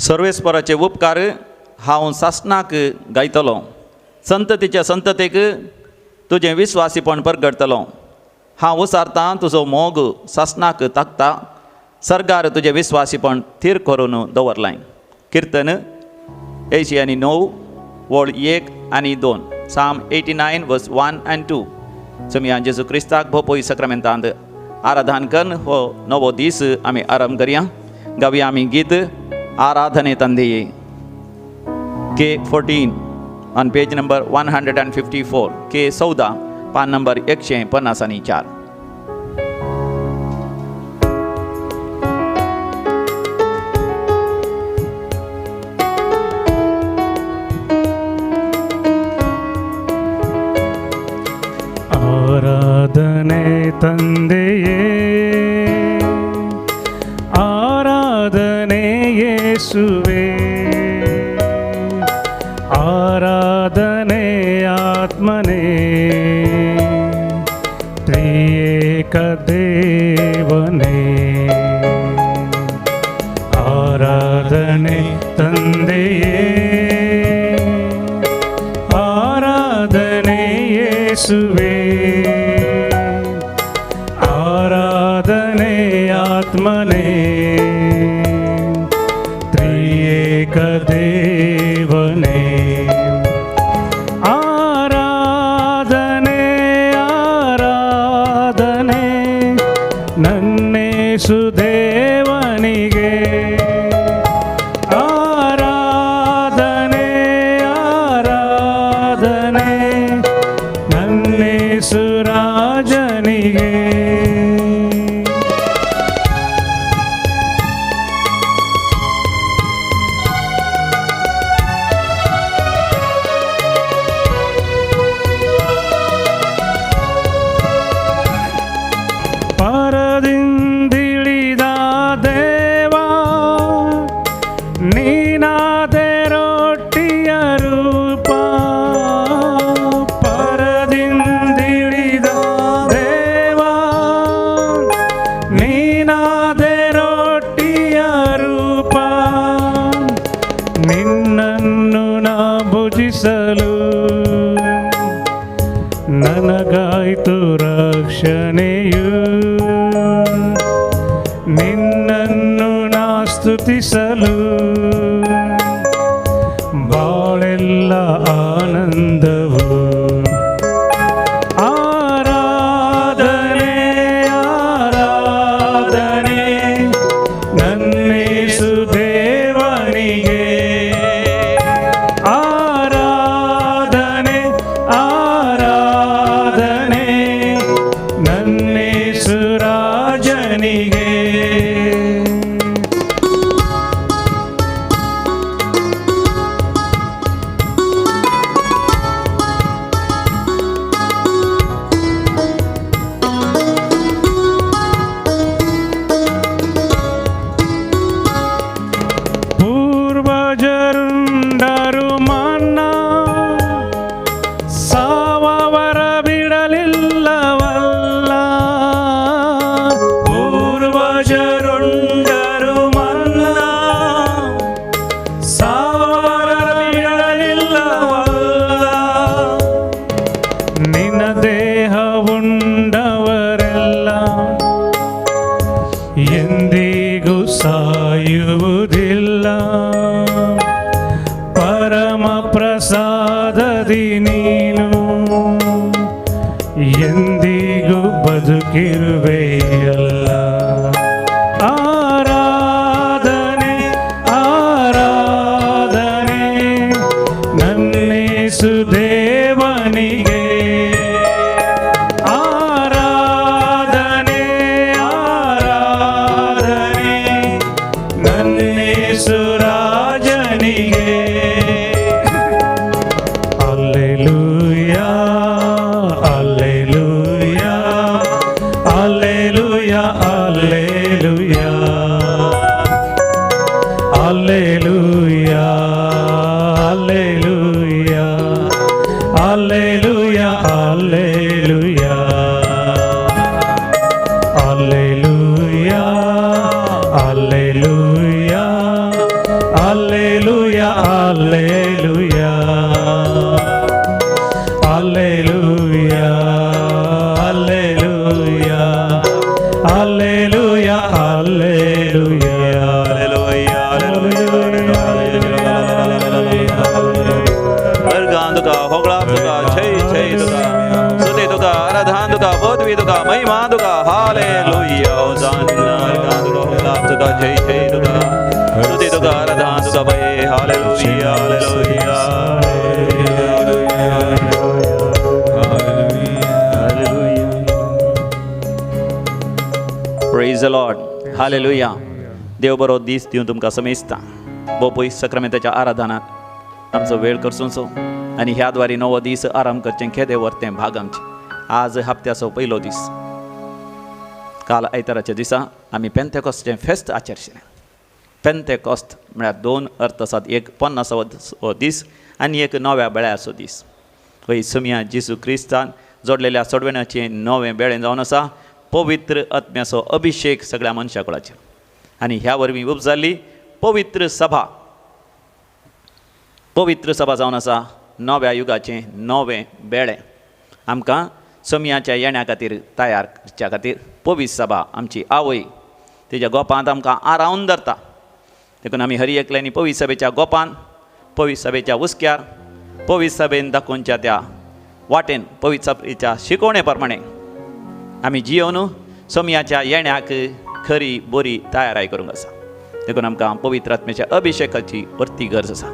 सर्वेस्पराचे उपकार हांव सासणाक गायतलो, संततीच्या संततीक तुजें विस्वासीपण परगटतलो. हांव उसारतां तुजो मोग सासणाक ताकता, सरकार तुजें विस्वासीपण थीर करून दवरलाय. किर्तन 89 वळ 1 आनी 2, Psalm 89 verse 1 and 2. समिया जेजू क्रिस्ताक भोपोई सक्रामेंतांत आराधन कन्न हो नवो दीस आमी आरंभ करया. गावया आमी गीत आराधने तंदे K 14 on page number 154, K 14 पान नंबर 154. ಆರಾಧನೆ ತಂದೆಯೇ, ಆರಾಧನೆ ಯೇಸುವೆ, ಆರಾಧನೆ ಆತ್ಮನೇ, ತ್ರಿಯೇಕ ದೇವನೇ. ಆರಾಧನೆ ತಂದೆಯೇ, ಆರಾಧನೆ ಯೇಸುವೆ, ಆರಾಧನೆ ಆತ್ಮನೇ, ತ್ರಿಯೇಕ ದೇವನೇ. ಆರಾಧನೆ ಆರಾಧನೆ ನನ್ನೇಸು ದೇವನಿಗೆ, ಆರಾಧನೆ ಆರಾಧನೆ ನನ್ನೇಸು ರಾಜನಿಗೆ. ಪರದಿಂದಿಳಿದ ದೇವಾ, ನೀನಾದೆ ರೊಟ್ಟಿಯ ರೂಪ. ಪರದಿಂದಿಳಿದ ದೇವಾ, ನೀನಾದೆ ರೊಟ್ಟಿಯ ರೂಪ. ನಿನ್ನನ್ನು ನಾ ಭುಜಿಸಲು ನನಗಾಯ್ತು ರಕ್ಷಣೆಯು. ನಿನ್ನನ್ನು ನಾ ಸ್ತುತಿಸಲು ಬಾಳೆಲ್ಲ ಆನಂದವು. ಆರಾಧನೆ ಆರಾಧನೆ ನನ್ನೇಸು ದೇವನಿಗೆ, ಆರಾಧನೆ ಆರಾಧನೆ ನನ್ನೇಸು ರಾಜನಿಗೆ. ಪೂರ್ವಜರುಂಡರು ಮನ್ನ, ಸಾವವರ ಬಿಡಲಿಲ್ಲವಲ್ಲ. ಪೂರ್ವಜರುಂಡರು ಮನ್ನ, ಸಾವವರ ಬಿಡಲಿಲ್ಲವಲ್ಲ. ನಿನ್ನ ದೇಹ ಉಂಡವರೆಲ್ಲ ಎಂದಿಗೂ ಸಾಯುವುದಿಲ್ಲ. ಪರಮ ಪ್ರಸಾದದಿ ನೀನು ಎಂದಿಗೂ ಬದುಕಿರುವೆಯಲ್ಲ. ಆರಾಧನೆ ಆರಾಧನೆ ನನ್ನೇಸು ದೇವನಿಗೆ, ಆರಾಧನೆ ಆರಾಧನೆ ನನ್ನೇಸು ರಾಜನಿಗೆ. Alleluia, alleluia, alleluia, alleluia, alleluia, alleluia, alleluia, alleluia, alleluia, alleluia, hallelujah. देव बरो दीस दिवन तुमकां समेजता. बोपय सक्रामेंताच्या आराधनात आमचो वेळ करचो आनी ह्या द्वारे नवो दीस आराम करचें खेदे व्हरतें भाग आमचें. आज हप्त्याचो पयलो दीस. काल आयताराच्या दिसा आमी पेंतेकोस्टचें फेस्त आचरचें. पेंतेकोस्त म्हळ्यार दोन अर्थ आसात, एक 50वो दीस आनी एक नव्या बेळ्याचो दीस. हय समया जेजू क्रिस्तान जोडलेल्या सोडवण्याचें नवें बेळें जावन आसा पवित्र आत्म्याचो अभिशेक सगळ्या मनशा कुळाचेर आनी ह्या वरवीं उब जाल्ली पवित्र सभा. पवित्र सभा जावन आसा नव्या युगाचें नवें बेळें आमकां समयाच्या येण्या खातीर तयार करच्या खातीर. पवित्र सभा आमची आवय तेज्या गोपांत आमकां आरावन धरता. देखून आमी हर एकल्यांनी पवित्र सभेच्या गोपान, पवित्र सभेच्या हुस्क्यार, पवित्र सभेन दाखोवच्या त्या वाटेन, पवित्र सभेच्या शिकवणे प्रमाणे आमी जियोन समयाच्या येण्याक खरी बरी तयाराय करूंक आसा. देखून आमकां पवित्र आत्म्याच्या अभिशेकाची परती गरज आसा.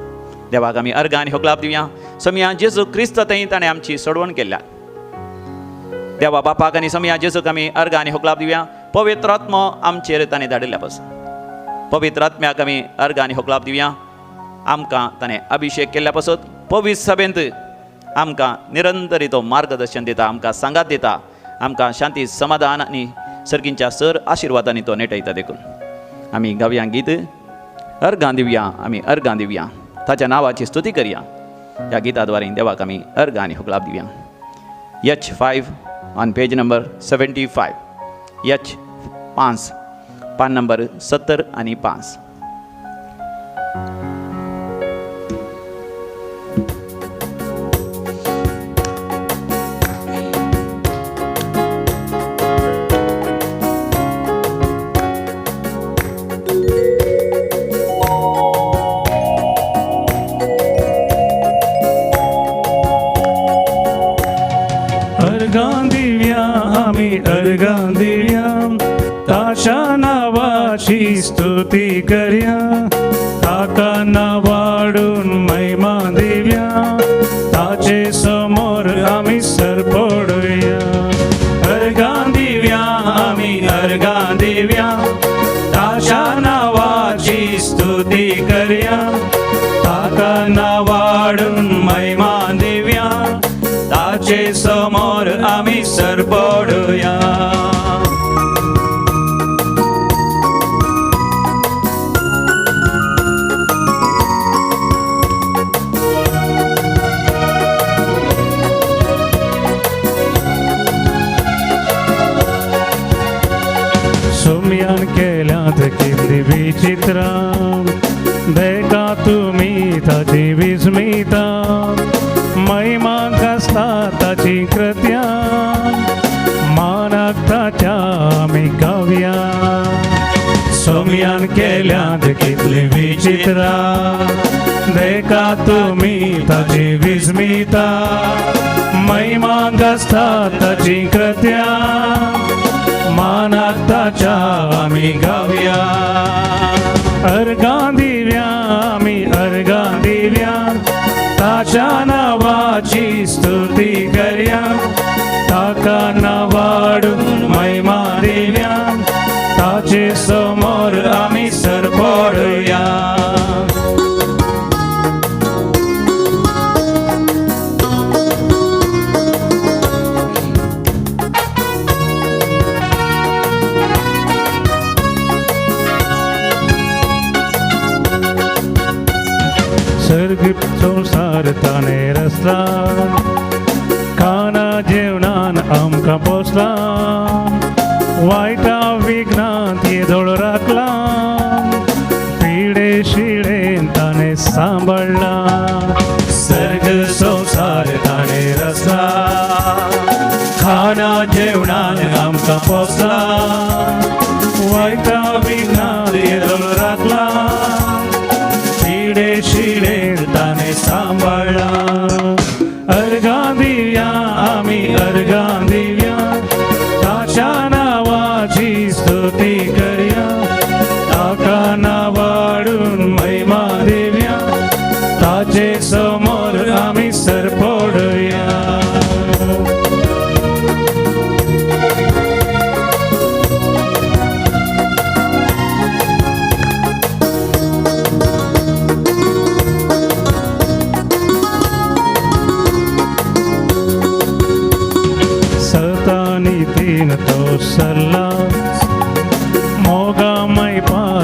देवाक आमी अर्गां आनी होगलाप दिवया. समया जेजू क्रिस्त थंय ताणें आमची सोडवण केल्या. देवा बापाक आनी समया जेजूक आमी अर्गां आनी होगलाप दिवया. पवित्र आत्मो आमचेर ताणें धाडिल्ल्या पासून पवित्र आत्म्याक आमी अर्गां आनी होगलाप दिवया. आमकां ताणें अभिशेक केल्ल्या पासत पवित्र सभेंत आमकां निरंतर तो मार्गदर्शन दिता, आमकां सांगात दिता, आमकां शांती समाधान आनी सर्गींच्या सर आशिर्वादांनी तो नेटयता. देखून आमी गावया गीत अर्गां दिवया, आमी अर्गां दिवया, ताच्या नांवाची स्तुती करया. ह्या गिता द्वारे देवाक आमी अर्गां आनी होगलाप दिवया. H5 on page number 75. H5 पान नंबर 75. अर्गां दिव्या आमी अर्गां दिव्या, ताच्या नावाची स्तुती करया, ताका नावाडून महिमा दिव्या, ताचे समोर आमी सरपडुया. अर्गां दिव्या आमी अर्गां दिव्या, ताच्या नावाची स्तुती करया, ताका नावाडून महिमा दिव्या, ताचे समोर आमी सरपडुया. सोम्यान केल्यात कितली विचित्रां, देखा तुमी ताची विस्मिता, महिमा गाजता ताची कृत्या, मानाक ताच्या आमी गावया. सोम्यान केल्यात कितली विचित्रां, देखा तुमी ताची विस्मिता, महिमा गाजता ताची कृत्या, मानाक ताच्या आमी गावया. अर्गां दिव्या आमी अर्गां दिव्या, ताच्या नावाची स्तुती करया, ताका नावाडून महिमा दिव्या, ताचे समोर आमी सरपडुया. सर्ग संवसार ताणें रचला, खाना जेवणान आमकां पोसला, वायटा विघ्नांत येदोळ राखला, पिडे शिळेन ताणें सांबाळला. सर्ग संवसार ताणें रचला, खाना जेवणान आमकां पोसला, वायटा विघ्नांत येदोळ राखला, पिडे शिळेन ताणें सांबाळला. अर्गां दिव्या आमी अर्गां दिव्या, ताच्या नावाची स्तुती करया, ताका नावाडून महिमा दिव्या, ताचे समोर आमी सरपडुया.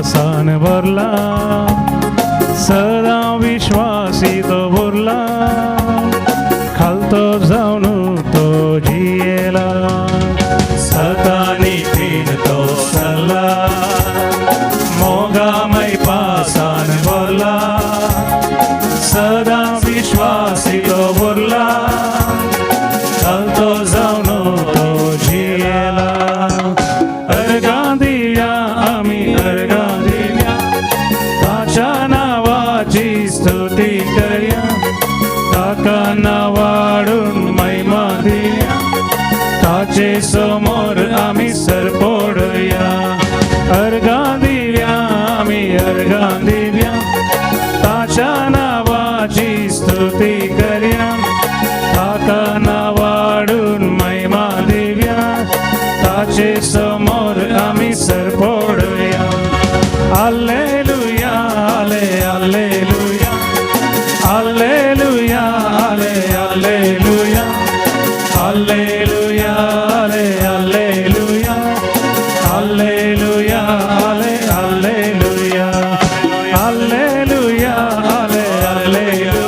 पासान भरला, सदां विश्वासी तो उरला, खालतो जावन तो जियेला. सतानी तीन तो सरला, मोगामय पासान भरला, सदां विश्वासी तो उरला, खालतो जावन तो जियेला. अर्गां दिवया आमी, अर्गां दिवया, ताच्या नांवाची स्तुती करया, ताका नांवाडून महिमा दिया, ताचे समोर आमी सरपडया. अर्गां दिवया आमी, अर्गां दिवया, ताच्या नांवाची स्तुती करया, ताका नांवाडून महिमा दिवया, ताचे समोर आमी सरपडया. आलेलुया, आले आलेलुया, आलेलुया, आले आलेलुया, आलेलुया, आले आलेलुया, आलेलुया, आले आलेलुया, आलेलुया, आले आलेलुया,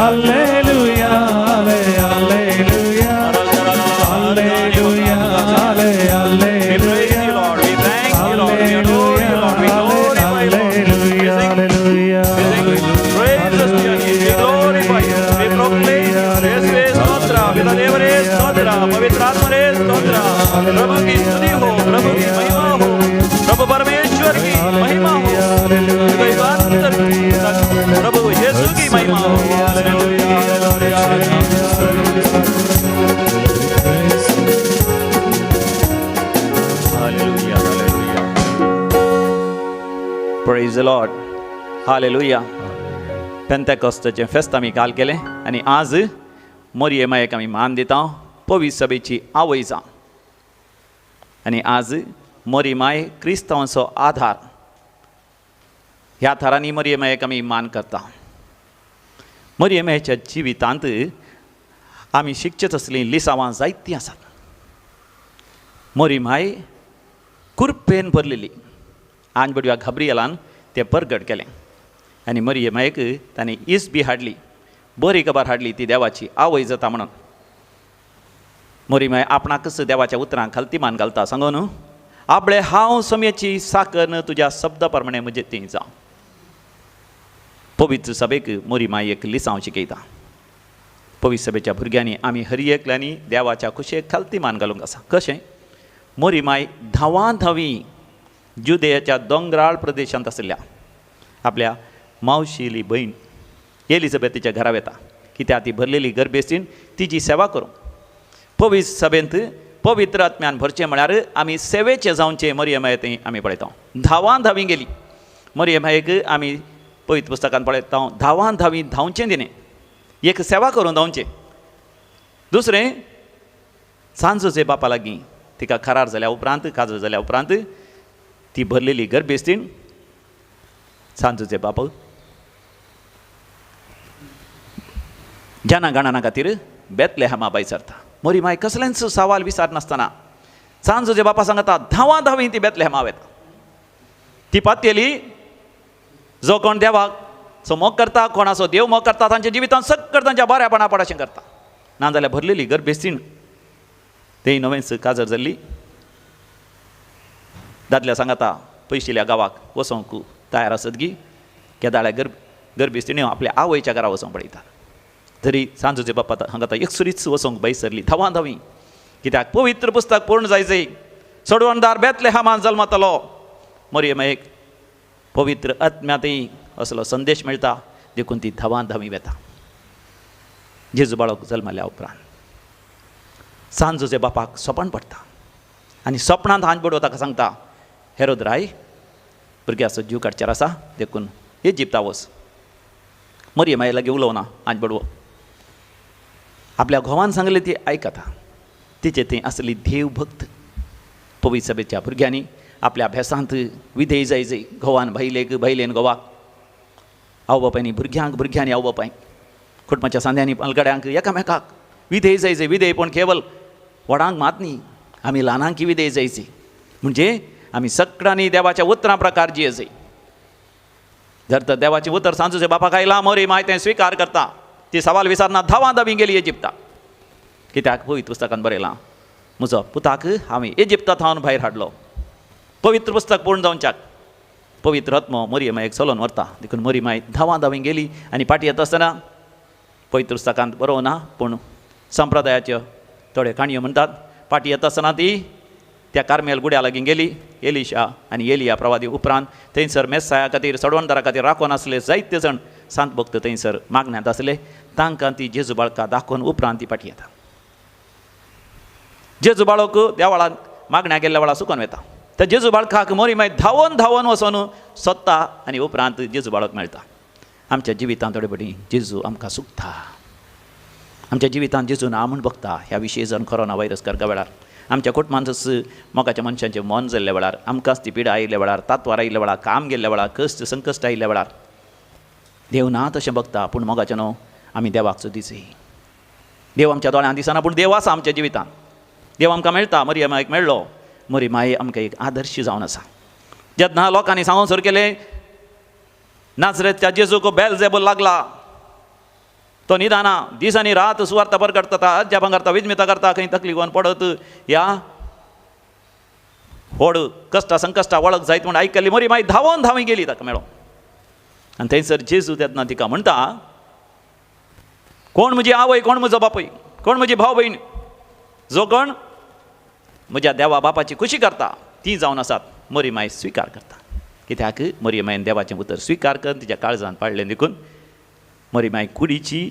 आलेलुया, आले आलेलुया, आलेलुया, आले We praise you, alleluia. Lord. We thank you, Lord. We adore you, Lord. We glorify you, Lord. Hallelujah, hallelujah. We sing praises to your name. We glorify you. We proclaim you. ಯೇಸುವೇ ಸ್ತೋತ್ರ, ಪಿತ ದೇವರೇ ಸ್ತೋತ್ರ, ಪವಿತ್ರಾತ್ಮರೇ ಸ್ತೋತ್ರ. प्रभु की स्तुति हो, प्रभु की महिमा हो, प्रभु परमेश्वर की महिमा हो, युगांतर तक प्रभु यीशु की महिमा हो. Hallelujah, hallelujah. Hallelujah, hallelujah. Praise the Lord. Hallelujah. पेंतेकोस्ताचें फेस्त आमी काल केलें आनी आज मोरये मायेक आमी मान दिता, पवित्र सभेची आवय जावं. आनी आज मोरी माय क्रिस्तांवांचो आधार, ह्या थरांनी मोरये मायेक आमी मान करता. मोरये मायेच्या जिवितांत आमी शिकचे तसलीं लिसांवां जायतीं आसात. मोरी माय कुरपेन भरलेली आनी बडव्या घाब्रियलान तें परगट केलें आनी मरिये मायेक ताणें इसबी हाडली, बरी खबर हाडली, ती देवाची आवय जाता म्हणून. मोरी माय आपणाकच देवाच्या उतरांक खालती मान घालता सांगो न्हू, आपले हांव समयेची साकर, तुज्या शब्दा प्रमाणे म्हजे ती जावं. पवित्र सभेक मोरी माय एक लिसांव शिकयता. पवित्र सभेच्या भुरग्यांनी आमी हर एकल्यांनी देवाच्या खुशयेक खालती मान घालूंक आसा. कशें? मोरी माय धांवा धांवी जुदेयाच्या दोंगराळ प्रदेशांत आशिल्ल्या आपल्या मावशिली भयण एलिझाबेथीच्या घरा वता, कित्याक ती भरलेली गर्भेस्तीन तिची सेवा करूंक. पवित्र सभेंत पवित्र आत्म्यान भरचें म्हळ्यार आमी सेवेचें जावचें. मरियम माय थंय आमी पळयता धांवान धांवी गेली. मरियम मायेक आमी पवित्र पुस्तकान पळयता धांवान धांवी धांवचें तिणें, एक सेवा करून धांवचें. दुसरें, सांजोचे बापा लागीं तिका करार जाल्या उपरांत, काजर जाल्या उपरांत ती भरलेली गर्भेस्तीन सांजोचे बाप जना गणना खातीर बेतलेहमा बाय सरता. मोरी माय कसलेंच सवाल विचार नासतना सांजोचे बापा सांगता धांवा धांवी ती बेतलेहमा वता. ती पातयेली जो कोण देवाक सो मोग करता, कोणाचो देव मोग करता, तांच्या जिवितांत सगळं तांच्या बऱ्यापणा पडाशें करता. नाजाल्यार भरलेली गर्भेस्तीण तेय नवेंच काजर जाल्ली दादल्या सांगाता पयशिल्ल्या गांवाक वचोंक तयार आसत गी केदाळ्या गर्भेस्तीण्यो आपल्या आवयच्या घरा वचोंक पळयता. तरी सांजोचे बाप्पा हांगा एकसुरीच वचोंक भायर सरली धांवा धांवी, कित्याक पवित्र पुस्तक पूर्ण जायचें, सोडवणदार बेतलेहमान जल्मतलो. मरियम एक पवित्र आत्म्यांतय असलो संदेश मेळटा, देखून ती धांवा धांवी वेता. जेजू बाळक जल्मल्या उपरांत सांजोचे बापाक सपन पडटा आनी सपनांत हांज बडो ताका सांगता, हेरोद राय भुरग्याचो जीव काडचेर आसा, देखून इजिप्ता वच. मरियम माये लागीं उलोवना हांज बडवो, आपल्या घोवान सांगलें ती आयकता. तिचे थंय आसली देवभक्त. पवित्र सभेच्या भुरग्यांनी आपल्या अभ्यासांत विधेय जाय जाय, घोवान भायलेक, भायलेन घोवाक, आवय बापायनी भुरग्यांक, भुरग्यांनी आवय बापायक, कुटुंबाच्या सांद्यांनी पालगड्यांक एकामेकाक विधेय जाय जाय. विधेय पण केवल व्हडांक मात न्ही, आमी ल्हानांकी विधेय जायची. म्हणजे आमी सगळ्यांनी देवाच्या उतरां प्रकार जियेजय. जर तर देवाचें उतर सांजूचे बापाक आयलां, मोरी माय तें स्विकार करता, ती सवाल विचारना, धांवा धांवी गेली इजिप्ता. कित्याक पवित्र पुस्तकान बरयलां, म्हजो पुताक हांवें इजिप्ता थावन भायर हाडलो. पवित्र पुस्तक पूर्ण जावच्याक पवित्र आत्मो मोरी मायेक चलोवन व्हरता. देखून मोरी माय धांवा धांवी गेली आनी फाटीं येता आसतना पवित्र पुस्तकांत बरोवना, पूण संप्रदायाच्यो थोड्यो काणयो म्हणटात, फाटीं येता आसतना ती त्या कार्मेल गुड्या लागीं गेली. एलिशा आनी एलिया प्रवादी उपरांत थंयसर मेस्साया खातीर, सडवणदारा खातीर राखून आसले जायते जाण सांत भक्त थंयसर मागण्यांत आसले. तांकां ती जेजू बाळका दाखोवन उपरांत ती फाटीं येता. जेजू बाळक देवळांत मागण्या गेल्ल्या वेळार सुकोन वता. त्या जेजू बाळकाक मोरी माय धांवन धांवन वचोन सोदता आनी उपरांत जेजू बाळक मेळटा. आमच्या जिवितांत थोडे फावटी जेजू आमकां सुकता, आमच्या जिवितांत जेजू ना म्हूण बघता. ह्या विशय जावन कोरोना व्हायरस करका वेळार आमच्या कुटुंबांतच मोगाच्या मनशांचें मन जाल्ल्या वेळार, आमकांच ती पिडा आयिल्ल्या वेळार, तात्वार आयिल्ल्या वेळार, काम गेल्ल्या वेळार, कश्ट संकश्ट आयिल्ल्या वेळार देव ना तशें बघता. पूण मोगाचें न्हू आमी देवाक सोदीचय. देव आमच्या दोळ्यांत दिसना, पूण देव आसा आमच्या जिवितांत. देव आमकां मेळटा. मरिया मायक मेळ्ळो. मरी माय आमकां एक आदर्श जावन आसा. जेन्ना लोकांनी सांगून सुरू केलें नाजरेतच्या जेजूक बेलजेबल लागला, तो निदाना दिसांनी रात सुवार्ता परगटता, अज्जापां करता, विजमिता करता, खंय तकली घेवन पडत ह्या व्हड कश्टा संकश्टा वळख जायत म्हूण आयकल्ली मोरी माय धांवोन धांवी गेली ताका मेळो. आनी थंयसर जेजू तेन्ना तिका म्हणटा, कोण म्हजी आवय, कोण म्हजो बापूय, कोण म्हजी भाव भयण, जो कोण म्हज्या देवा बापाची खुशी करता ती जावन आसात. मोरी माय स्विकार करता. कित्याक मोरी मायन देवाचें उतर स्विकार करून तिच्या काळजान पाडलें. देखून मोरी माय कुडीची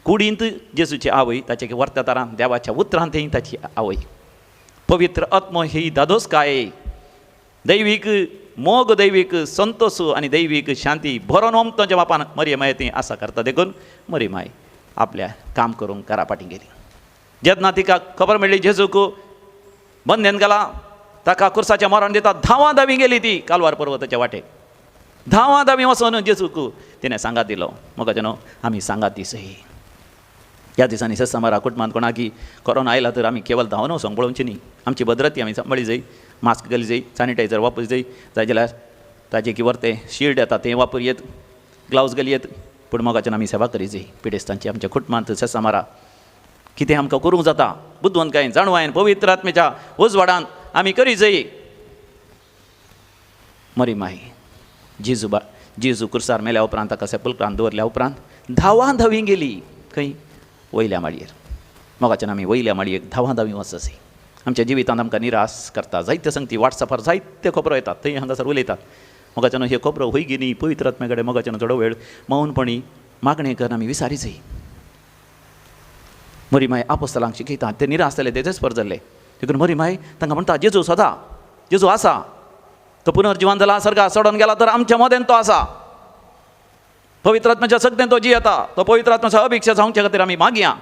कुडींत जेजूची आवय, ताचे वर्त्या तरान देवाच्या उतरांत ताची आवय. पवित्र आत्मो ही दादोसकाय, दैवीक मोग, दैवीक संतोष आनी दैवीक शांती भरोन ओमतोच्या बापान मरी माय ती आसा करता. देखून मरी माय आपल्या काम करूंक घरा फाटीं गेली. जेन्ना तिका खबर मेळ्ळी जेजूक बंदेन गेला, ताका कुर्साचें मरण दिता, धांवा धांवी गेली ती कालवार पर्वताच्या वाटेक. धांवा धांवी वचोन जेजूक तिणें सांगात दिलो. मोगाचें न्हू आमी सांगात दिसय. ह्या दिसांनी सत्समारा कुटुंबांत कोणाकी कोरोना आयला तर आमी केवल धांवन वचोंक पळोवची न्ही. आमची भद्रती आमी सांबाळी जाय, मास्क घाली जाय, सॅनिटायझर वापरूं जाय, जाय जाल्यार ताजे की वरतें शिल्ड येता तें वापर येत, ग्लावज घाली येत. पूण मोगाच्यान आमी सेवा करी जाय पिडेस्तांची. आमच्या कुटुंबांत सत्समारा कितें आमकां करूंक जाता बुदवंतकायेन, जाणवायेन, पवित्र आत्म्याच्या उजवाडान आमी करी जाय. मरी माय जेजू बा जेजू कुर्सार मेल्या उपरांत ताका सेपुलक्रांत दवरल्या उपरांत धांवा धांवी गेली खंय वयल्या माळयेर. मोगाच्यान आमी वयल्या माळयेक धांवा धांवी वचचे. आमच्या जिवितांत आमकां निराश करता जायते संगती, वॉट्सॅपार जायते खबरो येतात, थंय हांगासर उलयतात. मोगाच्यान ह्यो खबरो हय गी न्ही पवित्र आत्म्या कडेन मोगाच्यान थोडो वेळ मौनपणी मागणें करून आमी विसारी जाय. मरी माय आपोस्तलांक शिकयता, ते निराश जाले, ते पर जाल्ले. देखून मरी माय तांकां म्हणटा, जेजू सदा जेजू आसा, तो पुनर्जिवन जाला, सर्गा चडोन गेला तर आमच्या मदेन तो आसा, पवित्र आत्म्याच्या सगळें तो जियेता, तो पवित्र आत्म्याच्या अभिक्षा जावच्या खातीर आमी मागया.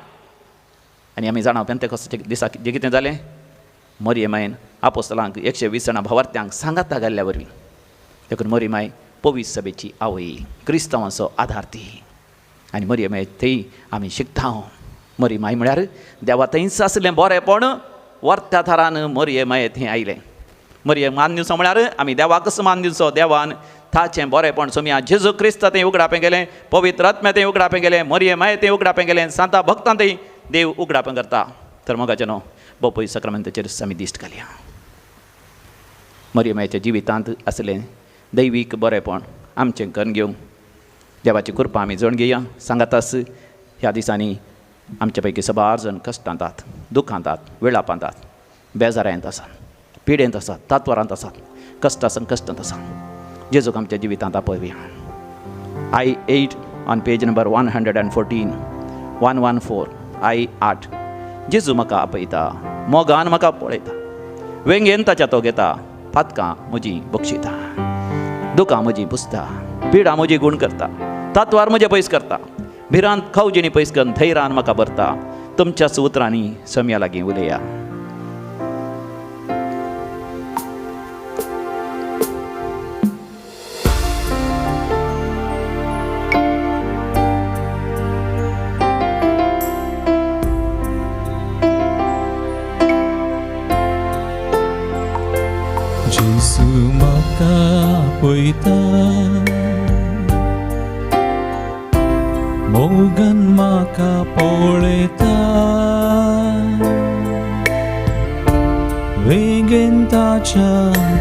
आनी आमी जाणा पेंतेकोस्ताच्या दिसा जें कितें जालें, मरिये मायन आपोस्तलांक 120 जाणां भावार्थ्यांक सांगाता घाल्ल्या वरवीं. देखून मरी माय पवित्र सभेची आवय, क्रिस्तांवांचो आदार ती. आनी मरिये माय थंय आमी शिकता. मरी माय म्हळ्यार देवा थंयच आसलें बरेंपण वर्त्या थरान मरिये माये थंय आयलें. मरिये मान दिवचो म्हळ्यार आमी देवाकच मान दिवचो. देवान ताचें बरेंपण सोमया जेजू क्रिस्त थंय उगडापें गेलें, पवित्र आत्म्या थंय उगडापें गेलें, मरिये माये थंय उगडापें गेलें, सांता भक्तां थंय देव उगडापें करता. तर मोगाचें न्हू बोपय सक्रामेंताचेर आमी दिश्ट घालया. मरिये मायेच्या जिवितांत आसलें दैवीक बरेंपण आमचें करून घेवंक देवाची कृपा आमी जण घेया. सांगातास ह्या दिसांनी आमच्या पैकी सबार जण कश्टांत, दुखांत, वेळापांत, बेजारांत आसात, पिडेंत आसात, तात्वारांत आसात, कश्टा संकश्टांत आसात. जेजूक आमच्या जिवितांत आपया. I 8 on page number 114, 114, I 8. जेजू म्हाका आपयता, मोगान म्हाका पळयता, वेंगेन ताच्या तो घेता, पातकां म्हजी बक्षिता, दुकां म्हजी पुसता, पिडा म्हजी गूण करता, तात्वार म्हजें पयस करता, भिरांत खावजिणी पयस करून थैरान म्हाका भरता. तुमच्याच उतरांनी सम्या लागीं उलया. जेजू आपयता मोगान म्हाका पळयता वेगेन ताच्या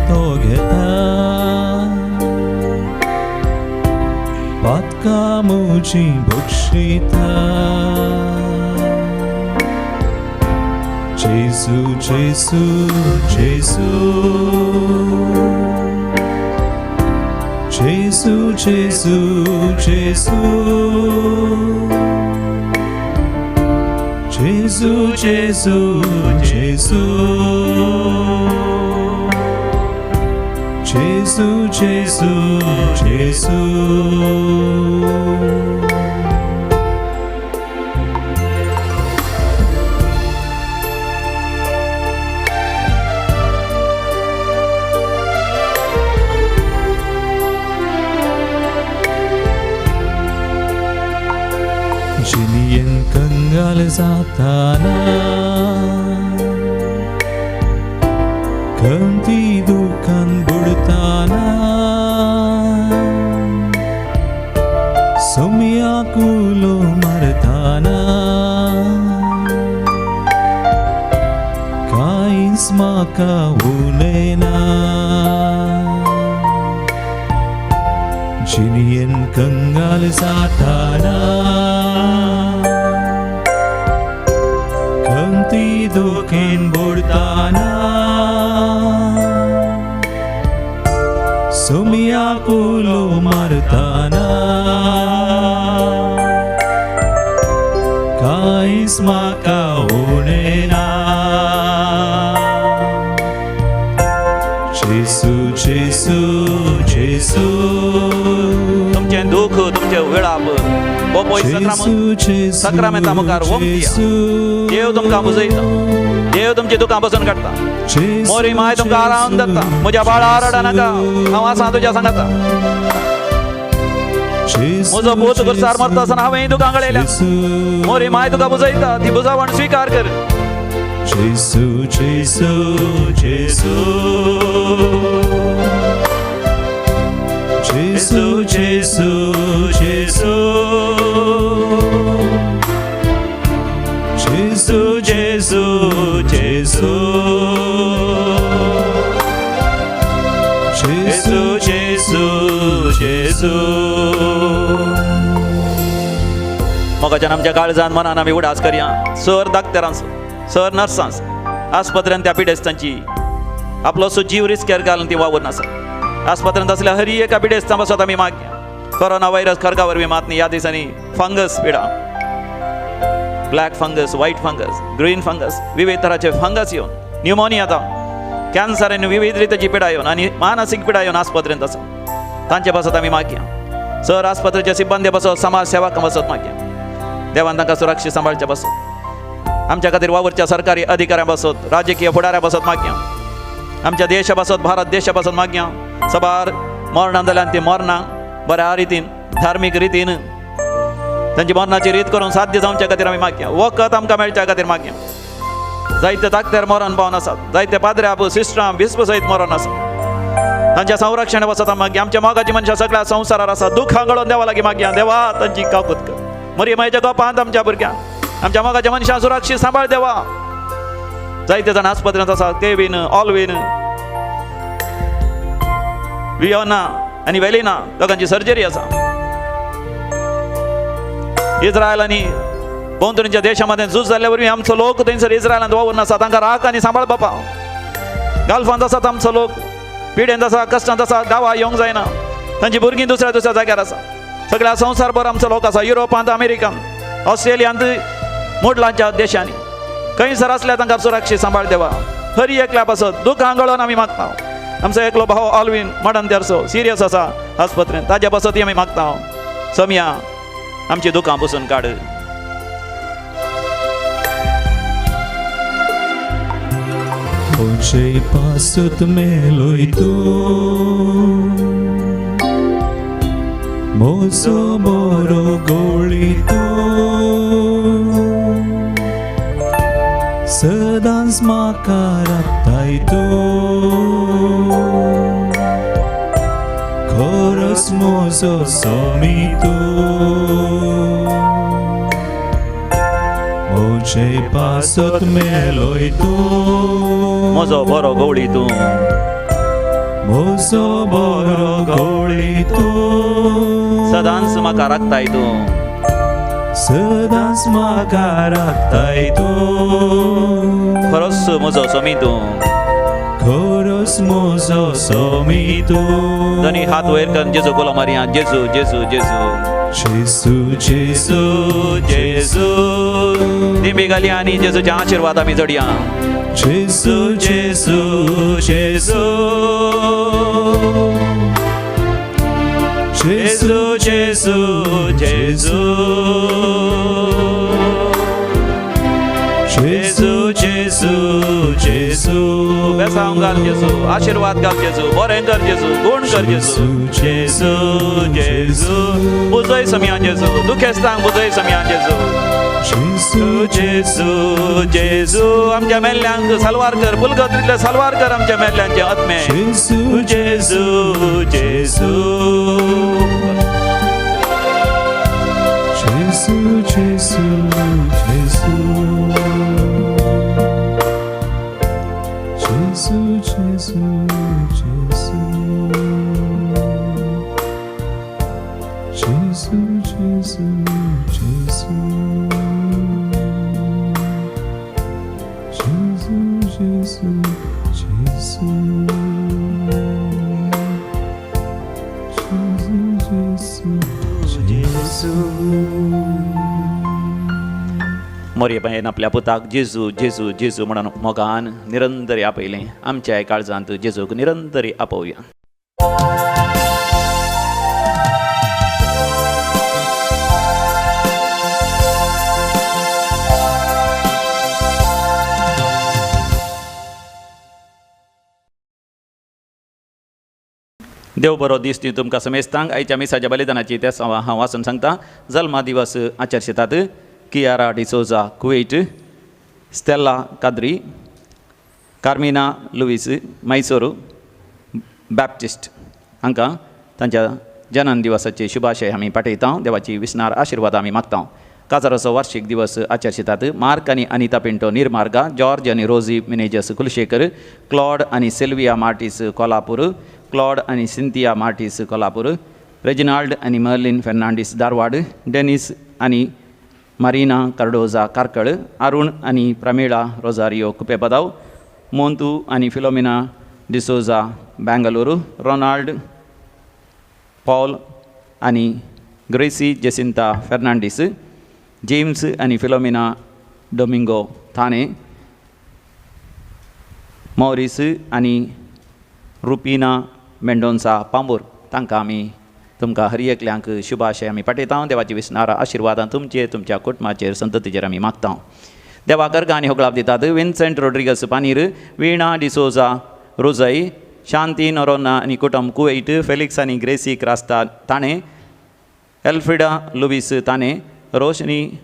तो घेता पातकां म्हजी बक्षिता जेजू जेजू जेजू जेजू जेजू जेजू जेजू जेजू जेजू जेजू जेजू जेजू जिनियेन कंगाल जाताना खंती दुखान बुडताना सोम्या कुलो मारताना कांयच म्हाका उलयना जिनियेन कंगाल जाताना खंती दुखेन बुडताना सोम्या कुलो मारताना कांयच म्हाका उणेना जेजू जेजू जेजू तुमचें दुःख तुमचें विळाप हो पळय जेजू जेजू सक्रामेंता मुखार ओंपया. देव तुमकां बुजयता देव तुमची दुकां बसून काडटा मोरी माय तुमकां आराम धरता म्हज्या बाळा रडा नाका हांव आसा तुज्या सांगाता म्हजो पूत गुरसार मरता आसतना हांवें दुकां गळयल्या मोरी माय तुका बुजयता ती बुजावण स्विकार कर जेजू जेजू जेजू जेजू जेजू जेजू जेजू जेजू जेजू जेजू जेजू जेजू मोगाच्यान आमच्या काळजान मनान आमी उडास करया सर डाक्टरांचो सर नर्सांचो आस्पत्र्यान त्या पिडेस्तांची आपलो सो जीव रिस्क्यार घालून ती वावून आसा आस्पत्र्यांत आसल्या हरी एका पिडेस्तां पासत आमी मागया कोरोना व्हायरस खरगा वरवीं मात न्ही ह्या दिसांनी फंगस पिडा black fungus white fungus green fungus विविध तराचे फंगस येवन न्युमोनिया जावन कॅन्सर आनी विविध रितीची पिडा येवन आनी मानसीक पिडा येवन आस्पत्रेंत आसा तांचे पासत आमी मागया सर आस्पत्रेच्या सिब्बंदे पासत समाज सेवकां पासत मागया देवान तांकां सुरक्षीत सांबाळचे पासत आमच्या खातीर वावुरच्या सरकारी अधिकाऱ्यां पासत राजकीय फुडाऱ्यां पासत मागया आमच्या देशा पासत भारत देशा पासत मागया सबार मरणां जाल्यान ती मरणां बऱ्या रितीन धार्मीक रितीन तांची मरणाची रीत करून साध्य जावच्या खातीर आमी मागया वखद आमकां मेळच्या खातीर मागया जायते दाक्तेर मरण पावन आसात जायते पाद्रे आबू सिस्टरां बिस्प सयत मरण आसात तांच्या संरक्षण वचत मागया आमच्या मोगाची मनशां सगळ्या संवसारार आसा दुखां गळोवन देवा लागीं मागया देवा तांची काकूत कर मरी मायच्या गोपांत आमच्या भुरग्यांक आमच्या मोगाच्या मनशां सुरक्षीत सांबाळ देवा जायते जाण आस्पत्रेंत आसा केवीन ऑलवीन वियोना आनी वेलिना दोगांची सर्जरी आसा इस्रायल आनी भोंवतणच्या देशामध्ये झूज जाल्ल्या वरवीं आमचो लोक थंयसर इस्रायलांत वावून आसा तांकां राख आनी सांबाळ बापा गाल्फांत आसात आमचो लोक पिडेंत आसा कश्टांत आसा गांवा येवंक जायना तांची भुरगीं दुसऱ्या दुसऱ्या जाग्यार आसा सगळ्या संवसारभर आमचो लोक आसा युरोपांत अमेरिकांत ऑस्ट्रेलियांत मुडलांच्या देशांनी खंयसर आसल्यार तांकां सुरक्षीत सांबाळ देवा हरी एकल्या पासत दुखां गळोवन आमी मागता आमचो एकलो भाव ऑलवीन मडन तेरसो सिरियस आसा आस्पत्रेंत ताज्या पासतूय आमी मागता समया आमची दुकां पुसून काड म्हजे पासत मेलोय तूं म्हजो बरो गोळी तूं सदांच म्हाका राखताय तूं खरोच म्हजो स्वामी तूं म्हजे पासत मेलोय तूं म्हजो बरो गवळी तूं म्हजो बरो गवळी तूं सदांच म्हाका राखताय तूं सदांच म्हाका राखताय तूं खरोच म्हजो स्वामी तूं खरोच म्हजो स्वामी तूं दोनी हात वयर करून जेजू उलो मारया जेजू जेजू जेजू जेजू जेजू जेजू जेजू दिंबी घालया आनी जेजूचे आशिर्वाद आमी जोडया जेजू जेजू जेजू जेजू जेजू जेजू जेजू जेजू जेजू बेसांव घाल जेजू आशिर्वाद घाल जेजू बरें कर जेजू गुण कर जेजू जेजू जेजू बुजय समया जेजू दुखेस्तांक बुजय समया जेजू जेजू जेजू जेजू आमच्या मेल्ल्यांक साल्वार कर पुलगत्रीतले साल्वार कर आमच्या मेल्ल्यांचे आत्मे जेजू जेजू जेजू जेजू जेजू जेजू जेजू जेजू जेजू जेजू जेजू जेजू जेजू जेजू जेजू जेजू जेजू मोरये बायन आपल्या पुताक जेजू जेजू जेजू म्हणून मोगान निरंतर आपयलें आमच्या काळजांत जेजूक निरंतर आपोवया. देव बरो दीस दी तुमकां समेस्तांक. आयच्या मिसाच्या बलिदानाची त्या हांव वाचून सांगता. जल्मा दिवस आचरशितात Kiara D'Souza Kuwait, Stella Kadri, Carmina Luis Mysore Baptist हांकां तांच्या जनन दिवसाचे शुभाशय आमी पाठयता. देवाची विसनार आशिर्वाद आमी मागता. काजाराचो वार्षिक दिवस आचरशितात मार्क आनी अनिता पिंटो निर्मार्गा, जॉर्ज आनी रोजी मिनेजस कुलशेखर, क्लॉड आनी सिल्विया मार्टीस कोल्हापूर, क्लॉड आनी सिंथिया मार्टीस कोल्हापूर, रेजिनाल्ड आनी मर्लिन फेर्नांडीस धारवाड, डेनिस आनी मारिना कार्डोजा कार्कळ, अरुण आनी प्रमिळा रोजारियो कुपेपदाव, मोंतू आनी फिलोमिना डिसोजा बेंगलुरू, रोनाल्ड पॉल आनी ग्रेसी जेसिंता फेर्नांडीस, जेम्स आनी फिलोमिना डोमिंगो थाने, मॉरिस आनी रुपिना मेंडोन्सा पांबूर तांकां आमी तुमकां हर एकल्यांक शुभाशय आमी पाठयता. देवाची विसनारा आशिर्वादां तुमचेर, तुमच्या कुटुंबाचेर, संततीचेर आमी मागता. देवा कर्गा आनी होगळाप दितात विन्सेंट रोड्रिगस पानीर, वीणा डिसोजा रोजई, शांती नोरोना आनी कुटुंब कुवैट, फेलिक्स आनी ग्रेसी क्रास्ता ताणे, एल्फ्रिडा लुवीस ताणे, Roshni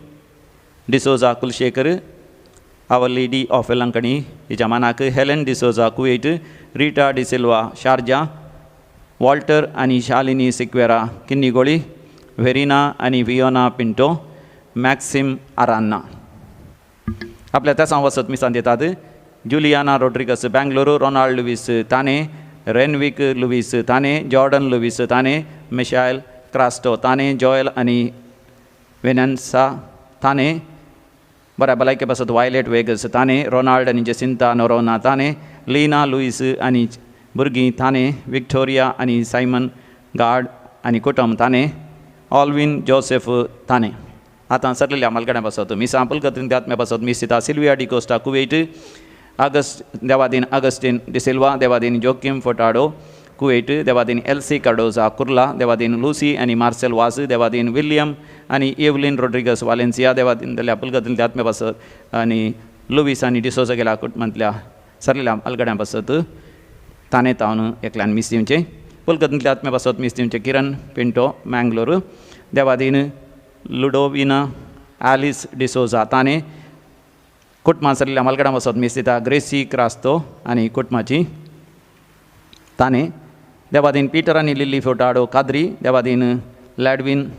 D'Souza Kulshekar, our lady of Velankanni हिच्या मानाक, Helen D'Souza Kuwait, Rita D'Silva Sharjah, Walter आनी शालिनी सिक्वेरा किन्नीगोळी, वेरिना आनी वियोना पिंटो, मॅक्सिम आरान्ना. आपल्या तेसां वसत मिसान दितात Juliana Rodrigues Bengaluru, Ronald Luis Thane, Renwick Luis Thane, Jordan Luis Thane, Michael Crasto Thane, Joel आनी वेनन्सा थाने, बऱ्या भलायके पासत वायलेट वेगस ताने, रोनाल्ड आनी जेसिंता नोरोना ताने, लीना लुईस आनी भुरगीं थाने, विक्टोरिया आनी सायमन गार्ड आनी कुटुंब ताने, ऑल्विन जोसेफ ताने. आतां सरलेल्या मालगड्यां पासत मिसां पुलकत्रीन आत्म्या पासत मीस दिता सिल्विया डिकोस्टा कुवेट, आगस्ट देवादीन आगस्टीन डिसिल्वा, देवादीन जोकीम फोटाडो कुवेट, देवादीन एल्सी कार्डोजा कुर्ला, देवादीन लुसी आनी मार्सेल वास, देवादीन विल्यम आनी एवलिन रोड्रिगस वालेन्सिया, देवादीन जाल्या पुलगतीन आत्म्या पासत आनी लुवीस आनी डिसोजा गेल्या कुटुंबांतल्या सरलेल्या मालगड्यां पासत ताणे तावन एकल्यान मीस दिवचें. पुलगतींतल्या आत्म्या पासत मीस दिवचें किरण पिंटो मँगलोर, देवादीन लुडोविना आलिस डिसोजा ताणे, कुटुंबां सरलेल्या मालगड्यां पासत मीस दिता ग्रेसी क्रास्तो आनी कुटुंबाची ताणे, देवादीन पीटर आनी लिल्ली फोटाडो काद्री, देवादीन Ladwin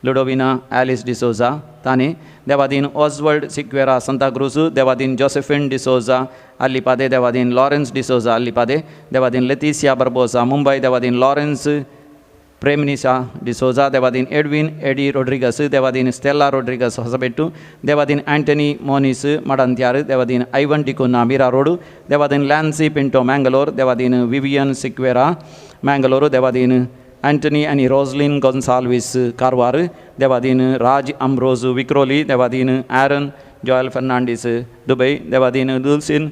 Ludovina Alice D'Souza Thane, देवादीन ऑजवर्ल्ड सिक्वेरा सांताक्रूज, देवादीन जोसेफिन डिसोजा अल्लिपादे, देवादीन लॉरेन्स डिसोजा अल्लिपादे, देवादीन लेतिसिया बर्बोसा मुंबय, देवादीन लॉरेन्स प्रेमनिसा डिसोजा, देवादीन एडविन एडी रोड्रिगस, देवादीन स्टेला रोड्रिगस होसबेट्टू, देवादीन एंटनी मोनीस मडंत्यार, देवादीन आयवन डिकुन्हा मीरा रोड, देवादीन लॅन्सी पिंटो मँगलोर, देवादीन विवियन सिक्वेरा मँगलोर, देवादीन एंटनी आनी रोजलीन गोन्साल्वीस कारवार, देवादीन राज अम्ब्रोज विक्रोली, देवादीन एरन जॉयल फर्नांडीस दुबय, देवादीन दुलसीन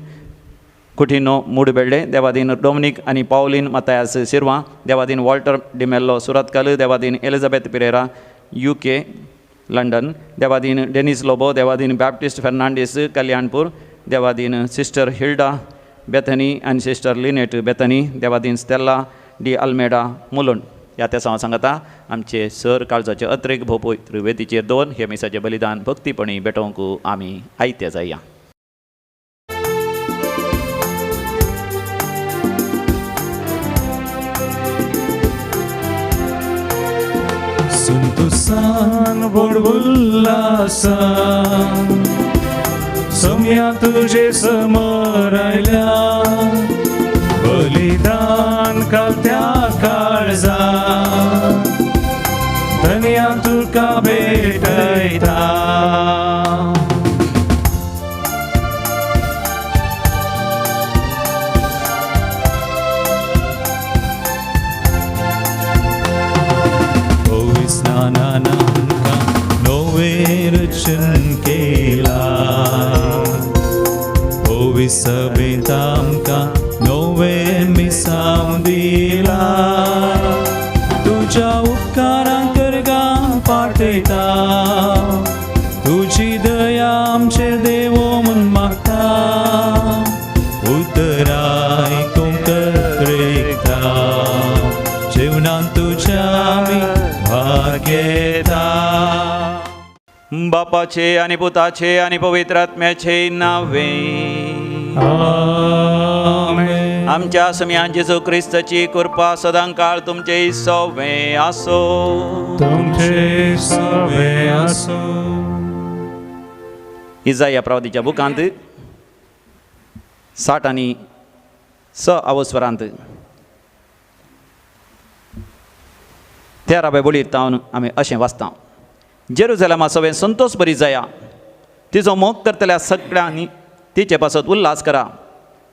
कुटिनो मूडबेल्ले, देवादीन डोमिनीक आनी पावलीन मतायास शिरवा, देवादीन वॉल्टर डिमेल्लो सुरतकल, देवादीन एलिझाबेथ पिरेरा UK London, देवादीन डेनिस लोबो, देवादीन बॅप्टिस्ट फर्नांडीस कल्याणपूर, देवादीन सिस्टर हिल्डा बेथनी आनी सिस्टर लिनेट बेथनी, देवादीन स्टेला डी अल्मेडा मुलुंड. ह्या तेसांव सांगता आमचे सर काळजाचे अत्रेक भोव त्रिवेदीचेर दोन हे मिसाचें बलिदान भक्तीपणी भेटोवंक आमी आयते जाया. संतोषान व्हड उल्हासान सम्या तुजे समोर आयल्या, बलिदान कालत्या काळजा धन्या तुका भेटयता. स्नानानांका नवे रचन केला, ओवी सभेंत आमकां नवे मिसांव दिला, तुज्या उपकारांक करगां पाठयता, तुजी दया आमचेर देवो म्हूण मागता, उतरां आयकूंक रेखता, जेवणान तुज्या आमी भाग घेता. बापाचे आनी पुताचे आनी पवित्र आत्म्याचे नावे आमेन. आमच्या सम्यान जेजू क्रिस्ताची कृपा सदांकाळ तुमचे सवे आसो. तुमचे सवे आसो. इजाया प्रवादीच्या बुकांत 60 आनी 6 अवस्वरांत 13 बोलीर तावन आमी अशें वाचता, जेरुजलमा सवें संतोष बरी जाया, तिचो मोग करतल्या सगळ्यांनी तिचे पासत उल्हास करा,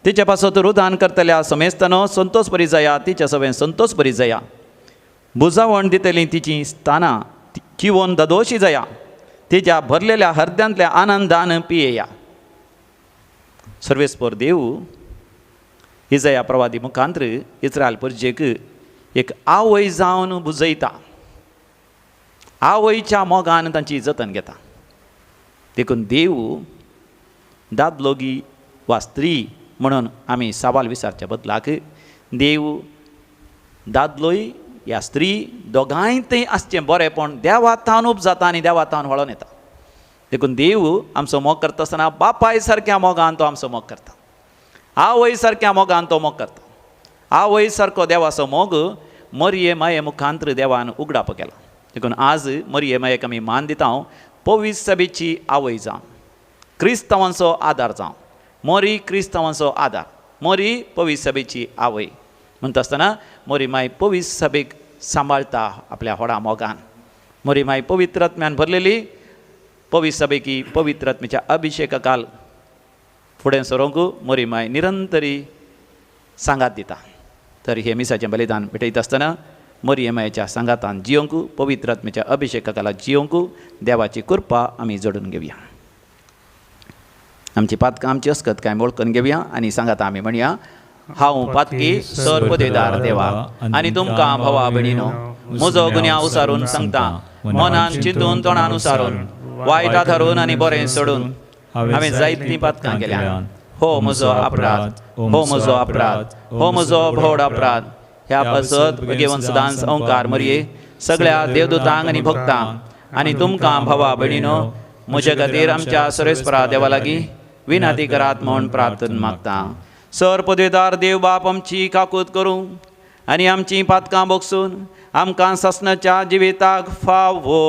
तिचे पासत रुदान करतल्या समेस्तानो संतोष बरी जाया, तिचे सवें संतोष बरी जाया, बुजावण दितली तिची स्थानां जिवन ददोशी जाया, तिच्या भरलेल्या हृदयांतल्या आनंदान पियेया. सर्वेस्पर देव इजाया प्रवादी मुखांत्र इस्रायल परजेक एक आवय जावन बुजयता, आवयच्या मोगान तांची जतन घेता. देखून देव दादलोगी वा स्त्री म्हणून आमी सवाल विचारच्या बदलाक देव दादलोय या स्त्री दोगांय थंय आसचें बरेंपण देवा थावन उपजाता आनी देवा थावन वळोन येता. देखून देव आमचो मोग करता आसतना बापाय सारक्या मोगान तो आमचो मोग करता, आवय सारक्या मोगान तो मोग करता. आवय सारको देवाचो मोग मरये माये मुखांत्र देवान उगडाप केला. देखून आज मरये मायेक आमी मान दिता, पवित्र सभेची आवय जावं, क्रिस्तांवांचो आदार जावं, मोरी क्रिस्तांवांचो आदार, मोरी पवित्र सभेची आवय म्हणटा आसतना मोरी माय पवित्र सभेक सांबाळटा आपल्या व्हडा मोगान. मोरी माय पवित्र आत्म्यान भरलेली पवित्र सभेकी पवित्र आत्म्याच्या अभिशेका काल फुडें सरोंक मोरी माय निरंतरी सांगात दिता. तर हे मिसाचें बलिदान भेटयता आसतना मरिये मायेच्या सांगातान जियोंक, पवित्र आत्म्याच्या अभिशेका खाला जियोंक देवाची कृपा आमी जोडून घेवया. आमची पातकां आमची अस्कत कांय वळखून घेवया आनी सांगाता आमी म्हणया, हांव पातकी सर पदवीदार देवा आनी तुमकां भावा भयणीनो म्हजो गुन्यांव उसारून सांगता, मनान चिंतून तोंडान उसारून वायटा थारून आनी बरें सोडून हांवें जायतीं पातकां केल्या. हो म्हजो अपराध, हो म्हजो अपराध, हो म्हजो व्हड अपराध. ह्या पासत भगेवन सदांच ओंकार मरये सगळ्या देवदूतांक आनी भक्तांक आनी तुमकां भावा भयणीनो म्हजे खातीर आमच्या सर्वेस्परा देवा लागीं विनंती करात म्हूण प्रार्थना मागता. सर पदवेदार देव बाप आमची काकूत करूं, आनी आमचीं पातकां बोगसून आमकां सासणाच्या जिविताक फावो.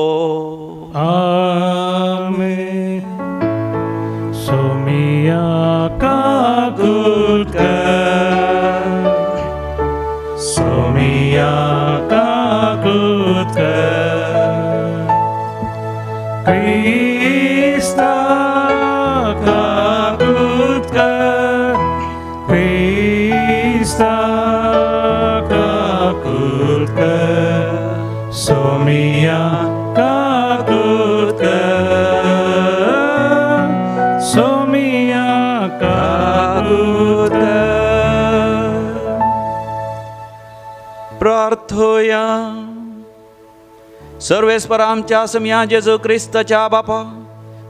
आमेन. सोमिया काकूट कर, सोमिया काकूट कर, क्रिस्ता काकूट कर, क्रिस्ता काकूट कर, सोमिया काकूट कर, सोमिया काकूट कर. प्रार्थया. सर्वेस्पर आमच्या समया जेजू क्रिस्ताच्या बापा,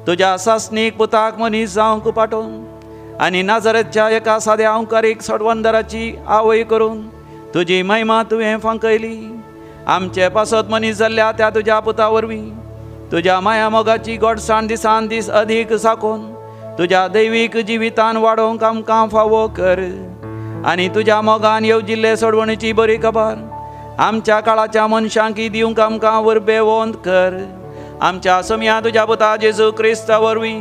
तुज्या सासणीक पुताक मनीस जावंक पाठोवन आनी नाजरेतच्या एका साद्या अंकारीक सडवंदराची आवय करून तुजी महिमा तुवें फांकयली. आमचे पासत मनीस जाल्ल्या त्या तुज्या पुता वरवीं तुज्या माया मोगाची गोडसाण दिसान दीस अदीक साकोवन तुज्या दैवीक जिवितान वाडोवंक आमकां फावो कर आनी तुज्या मोगान येवजिल्ले सोडवणीची बरी खबर आमच्या काळाच्या मनशांकी दिवंक आमकां वरबेवंत कर. आमच्या समया तुज्या पुता जेजू क्रिस्ता वरवीं,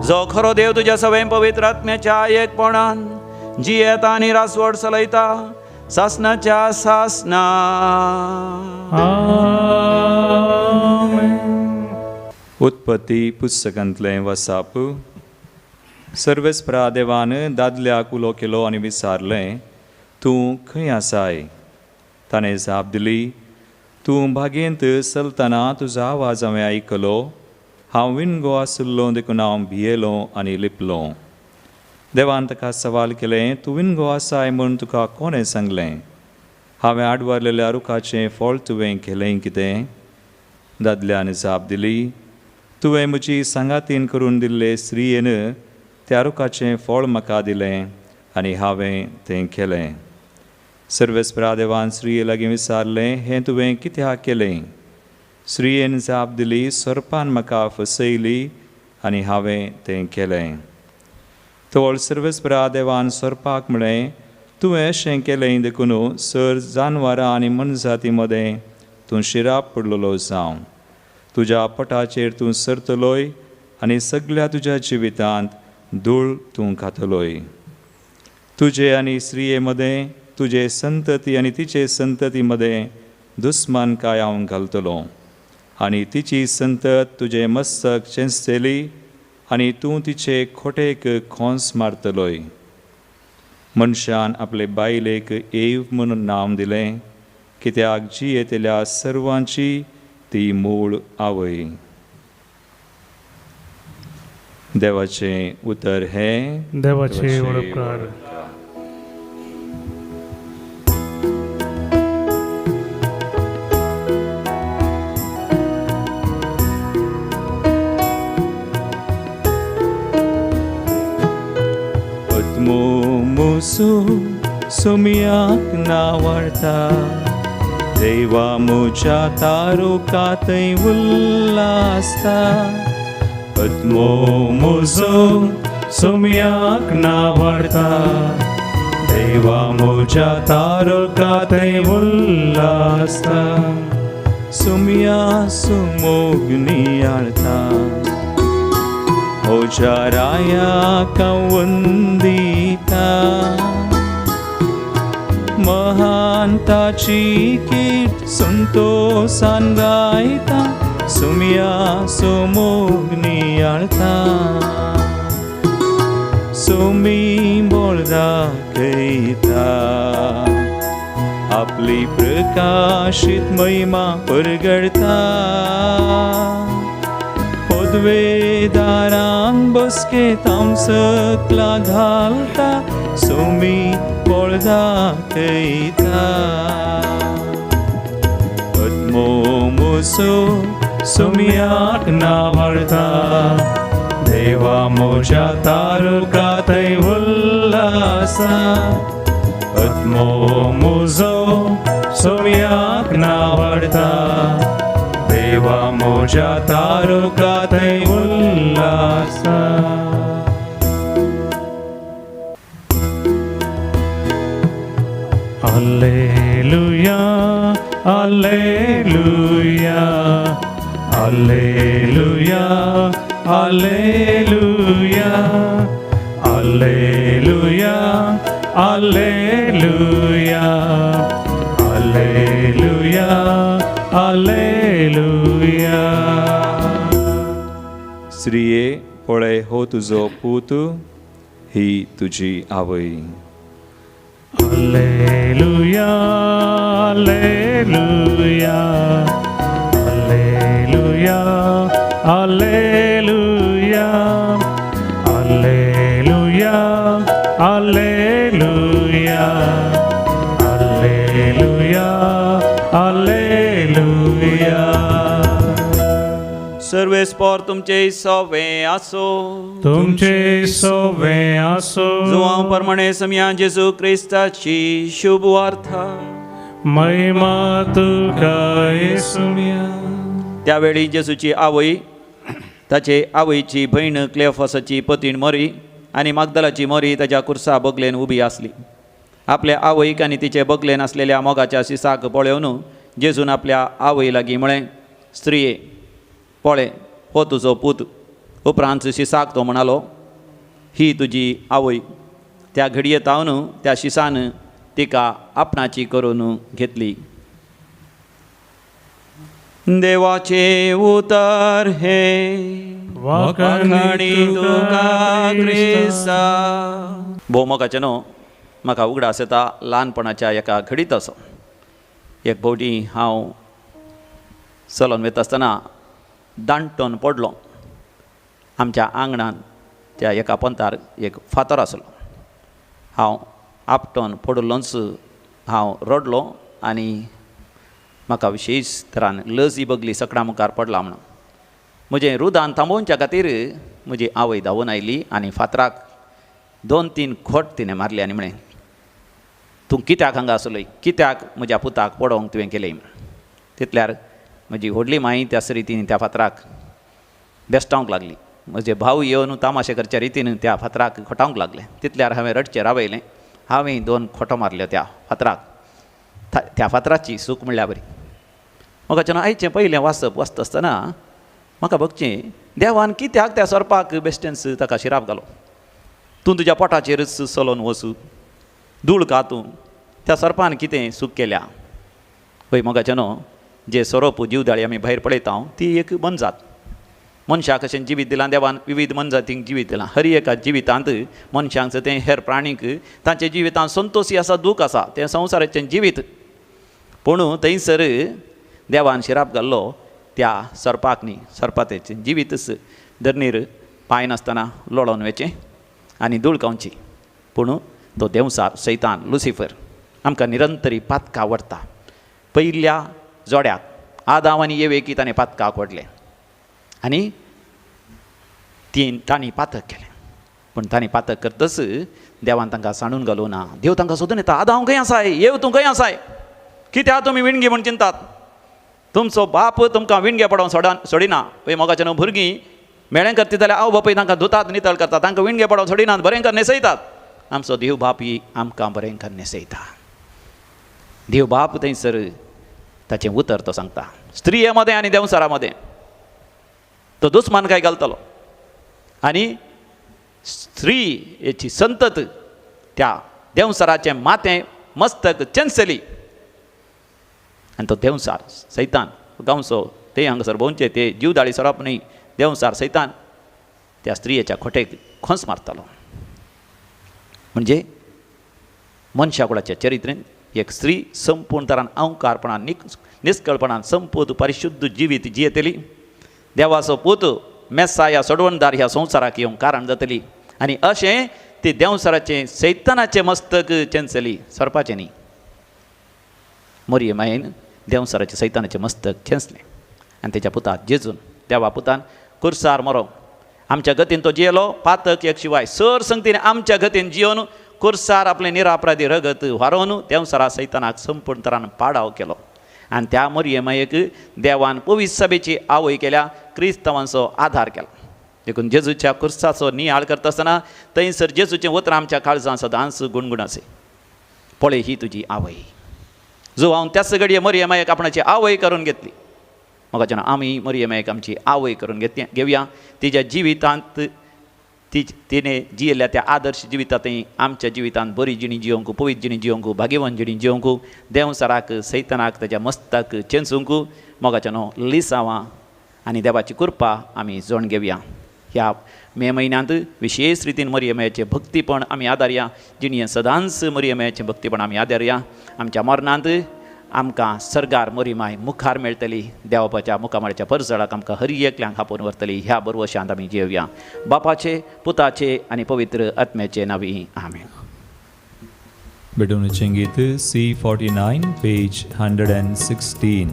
जो खरो देव तुज्या सवें पवित्र आत्म्याच्या एकपणान जियेता आनी रासवड चलयता सासणाच्या सासणा. आमेन. उत्पत्ती पुस्तकांतलें वसाप. सर्वेस्परा देवान दादल्याक उलो केलो आनी विचारलें, तूं खंय आसाय? ताणें जाप दिली, तूं बागेंत चलतना तुजो आवाज हांवें आयकलो. हांव विणगो आशिल्लो देखून हांव भियेलो आनी लिपलो. देवान ताका सवाल केलें, तूं विणगो आसाय म्हूण तुका कोणें सांगलें? हांवें आडवारलेल्या रुखाचें फळ तुवें केलें कितें? दादल्यान जाप दिली, तुवें म्हजी सांगातीन करून दिल्ले स्त्रियेन त्या रुखाचें फळ म्हाका दिलें आनी हांवें तें केलें. सर्वेस्परा देवान स्त्रिये लागीं विचारलें, हें तुवें कित्याक केलें? स्त्रियेन जाप दिली, सोरपान म्हाका फसयली आनी हांवें तें केलें. तवळ सर्वेस्परा देवान सोरपाक म्हळें, तुवें अशें केलें देखून सर जानवरां आनी मनजाती मदें तूं शिराप पडलेलो जावं. तुज्या पोटाचेर तूं सरतलोय आनी सगल्या तुज्या जिवितांत धूळ तूं खातलोय. तुजे आनी स्त्रिये मदें, तुजे संतती आनी तिचे संतती मदें दुस्मानकाय हांव घालतलो आनी तिची संतत तुजें मस्तक चेंचतली आनी तूं तिचे खोटेक खोंस मारतलोय. मनशान आपले बायलेक एव म्हणून नांव दिलें, कित्याक जियेतल्या सर्वांची ती मूळ आवय. देवाचें उतर हें. देवाचे उपकार. मुसू सुमयाक नावडता, देवा म्हज्या तारुकांतय उल्लासता. आत्मो म्हजो सुमयाक नावडता, देवा म्हज्या तारुकांतय उल्लासता. सुमया सुमोग नियाळता, म्हज्या रायाक वंदिता. महान ताची कीर्त संतोषान गायता, सुमया सुमोग नियाळता. सुमी बोळ दाखयता, आपली प्रकाशीत महिमा परगडता. पदवेदारांक बसकेत हांव सकला घालता, सुमी बोळ दाखयता. आत्मो म्हजो सुमयाक नावडता, देवा म्हज्या तारुकांतय उल्लासा. आत्मो म्हजो सुमयाक नावडता, देवा म्हज्या तारुकांतय उल्लासा. Alleluia, alleluia, alleluia, alleluia, alleluia, alleluia, alleluia, alleluia. स्त्रिये पळय हो तुजो पूत, ही तुजी आवय. Alleluia, alleluia, alleluia, alleluia, alleluia, alleluia, alleluia, alleluia. सर्वेस्पोर तुमचे सोवे आसो. तुमचे सोवे आसो. जुवांव परमणे समया जेजू क्रिस्ताची शुभ वार्ता. महिमा तुका येसुम्या. त्यावेळी जेजूची आवय, ताचे आवयची भयण क्लेफसाची पतीण मोरी आनी मागदलाची मोरी ताच्या कुर्सा बगलेन उबी आसली. आपल्या आवयक आनी तिचे बगलेन आसलेल्या मोगाच्या सिसाक पळोवन जेजून आपल्या आवय लागीं म्हळें, स्त्रिये पळय हो तुजो पूत. उपरांत शिसाक तो म्हणालो, ही तुजी आवय. त्या घडये तावन त्या शिसान तिका आपणाची करून घेतली. देवाचे उतर हे वाखाणी तुका क्रिस्ता. भोव मोगाचें न्हू, म्हाका उगडास येता ल्हानपणाच्या एका घडीत असो. एक फावटी हांव चलोन वता आसतना दांटोन पडलो. आमच्या आंगणान त्या एका पंतार एक फातर आसलो. हांव आपटोन पडिल्लोच हांव रडलो आनी म्हाका विशेश तरान लज बगली सकडां मुखार पडला म्हणून. म्हजें रुदान थांबोवच्या खातीर म्हजी आवय धांवून आयली आनी फातराक 2-3 खोट तिणें मारली आनी म्हळें, तूं कित्याक हांगा आसलोय, कित्याक म्हज्या पुताक पडोवंक तुवें केलें. तितल्यार म्हजी व्हडली माई त्या रितीन त्या फातराक बेस्टावंक लागली. म्हजे भाव येवन तामाशे करच्या रितीन त्या फातराक खोटावंक लागले. तितल्यार हांवें रडचें रावयलें. हांवें 2 खोटो मारल्यो त्या फातराक. त्या फातराची सूख म्हणल्यार बरी. म्हाका आयचें पयलें वाचप वाचता आसतना म्हाका बगचें देवान कित्याक त्या सोरपाक बेश्टेंच ताका शिराप घालो. तूं तुज्या पोटाचेरच चलोन वचू, धूळ खा तूं. त्या सोरपान कितें सूख केल्या. हय मोगाचें न्हू, जे सोरोप जिवदाळी आमी भायर पळयता ती एक मनजात. मनशाक अशें जिवीत दिलां देवान, विविध मनजातींक जिवीत दिलां. हर एका जिवितांत मनशांक तें हेर प्राणींक तांच्या जिवितांत संतोशी आसा, दूख आसा, तें संवसाराचें जिवीत. पूण थंयसर देवान शिराप घाल्लो त्या सोरपाक न्ही, सोरपाचें जिवीतच धरणीर पांय नासतना लोळोन वचें आनी धूळ खावची. पूण तो देंवसार सैतान लुसिफर आमकां निरंतरी पातकां व्हरता. पयल्या जोड्याक आदाव आनी येवेकी ताणें पातकाक व्हडलें आनी तांणी पातक केलें. पूण तांणी पातक करतच देवान तांकां सांडून घालूं ना. देव तांकां सोदून येता, आदाव खंय आसाय, येव तूं खंय आसाय, कित्याक तुमी विणगी म्हूण चिंतात, तुमचो बाप तुमकां विणगे पडोवंक सोडिना. पळय मोगाचे न्हू, भुरगीं मेळें करता जाल्यार आवय बापूय तांकां धुतात, नितळ करतात, तांकां विणगे पडोवंक सोडिनात, बरें कर न्हेसयतात. आमचो देव बाप ही आमकां बरें कर न्हेसयता. देव बाप थंयसर ताचें उतर तो सांगता, स्त्रिये मदें आनी देंवसारा मदें तो दुस्मान काय घालतलो आनी स्त्री हेची संतत त्या देंवसाराचें माथें मस्तक चेंचली. आनी तो देंवसार सैतान गांवचो ते हांगासर भोंवचे ते जीवदाळी सोरोप न्ही, देंवसार सैतान त्या स्त्रियेच्या खोटेक खोंस मारतालो. म्हणजे मनशा कुळाच्या चरित्रेन एक स्त्री संपूर्ण तरान अंकारपणान निष्कळपणान संपूर्ण परिशुद्ध जिवीत जियेतली. देवाचो पूत मेसाया सोडवणदार ह्या संवसाराक येवंक कारण जातली आनी अशें ती देंवसाराचें सैतानाचें मस्तक चेंचली, सोरपाचें न्ही. मोरये मायेन देंवसाराचें सैतानाचें मस्तक चेंचलें आनी तेच्या पुताक जेजून देवा पुतान कुर्सार मरो आमच्या गतीन तो जियेलो पातक एक शिवाय सर संगतीन आमच्या गतीन जियोन कुर्सार आपलें निरापराधी रगत व्हारोवन देंवसारा सैतानाक संपूर्ण तरान पाडाव केलो. आनी त्या मोरये मायेक देवान पवित्र सभेची आवय केल्या, क्रिस्तांवांचो आधार केला. देखून जेजूच्या कुर्साचो नियाळ करता आसतना थंयसर जेजूचें उतरां आमच्या काळजां सदांच गुणगुण आसे, पळय ही तुजी आवय, जुवांव त्याच घडये मरियमायक आपणाची आवय करून घेतली. मोगाच्यान आमी मरियमायक आमची आवय करून घेवया. तिच्या जिवितांत तिणें जियेल्ल्या त्या आदर्श जिवितांतय आमच्या जिवितांत बरी जिणी जियोंक, पवित्र जिणी जियोंक, भाग्यवान जिणी जियोंक, देंवसाराक सैतानाक ताच्या मस्ताक चेंचूंक मोगाच्यानो लिसांवां आनी देवाची कृपा आमी जोण घेवया. ह्या मे म्हयन्यांत विशेष रितीन मरियमायचें भक्तीपण आमी आदारया. जिणें सदांच मरियमायचें भक्तीपण आमी आदारया. आमच्या मरणांत आमकां सर्गार मरिमाय मुखार मेळटली. देवाच्या मुखामळाच्या परजळाक आमकां हर एकल्यांक आपोवन व्हरतली. ह्या बरवशांत आमी जियोवया. बापाचे, पुताचे आनी पवित्र आत्म्याचे नांवी आमेन. भेटवणेचें गीत C49 page 116.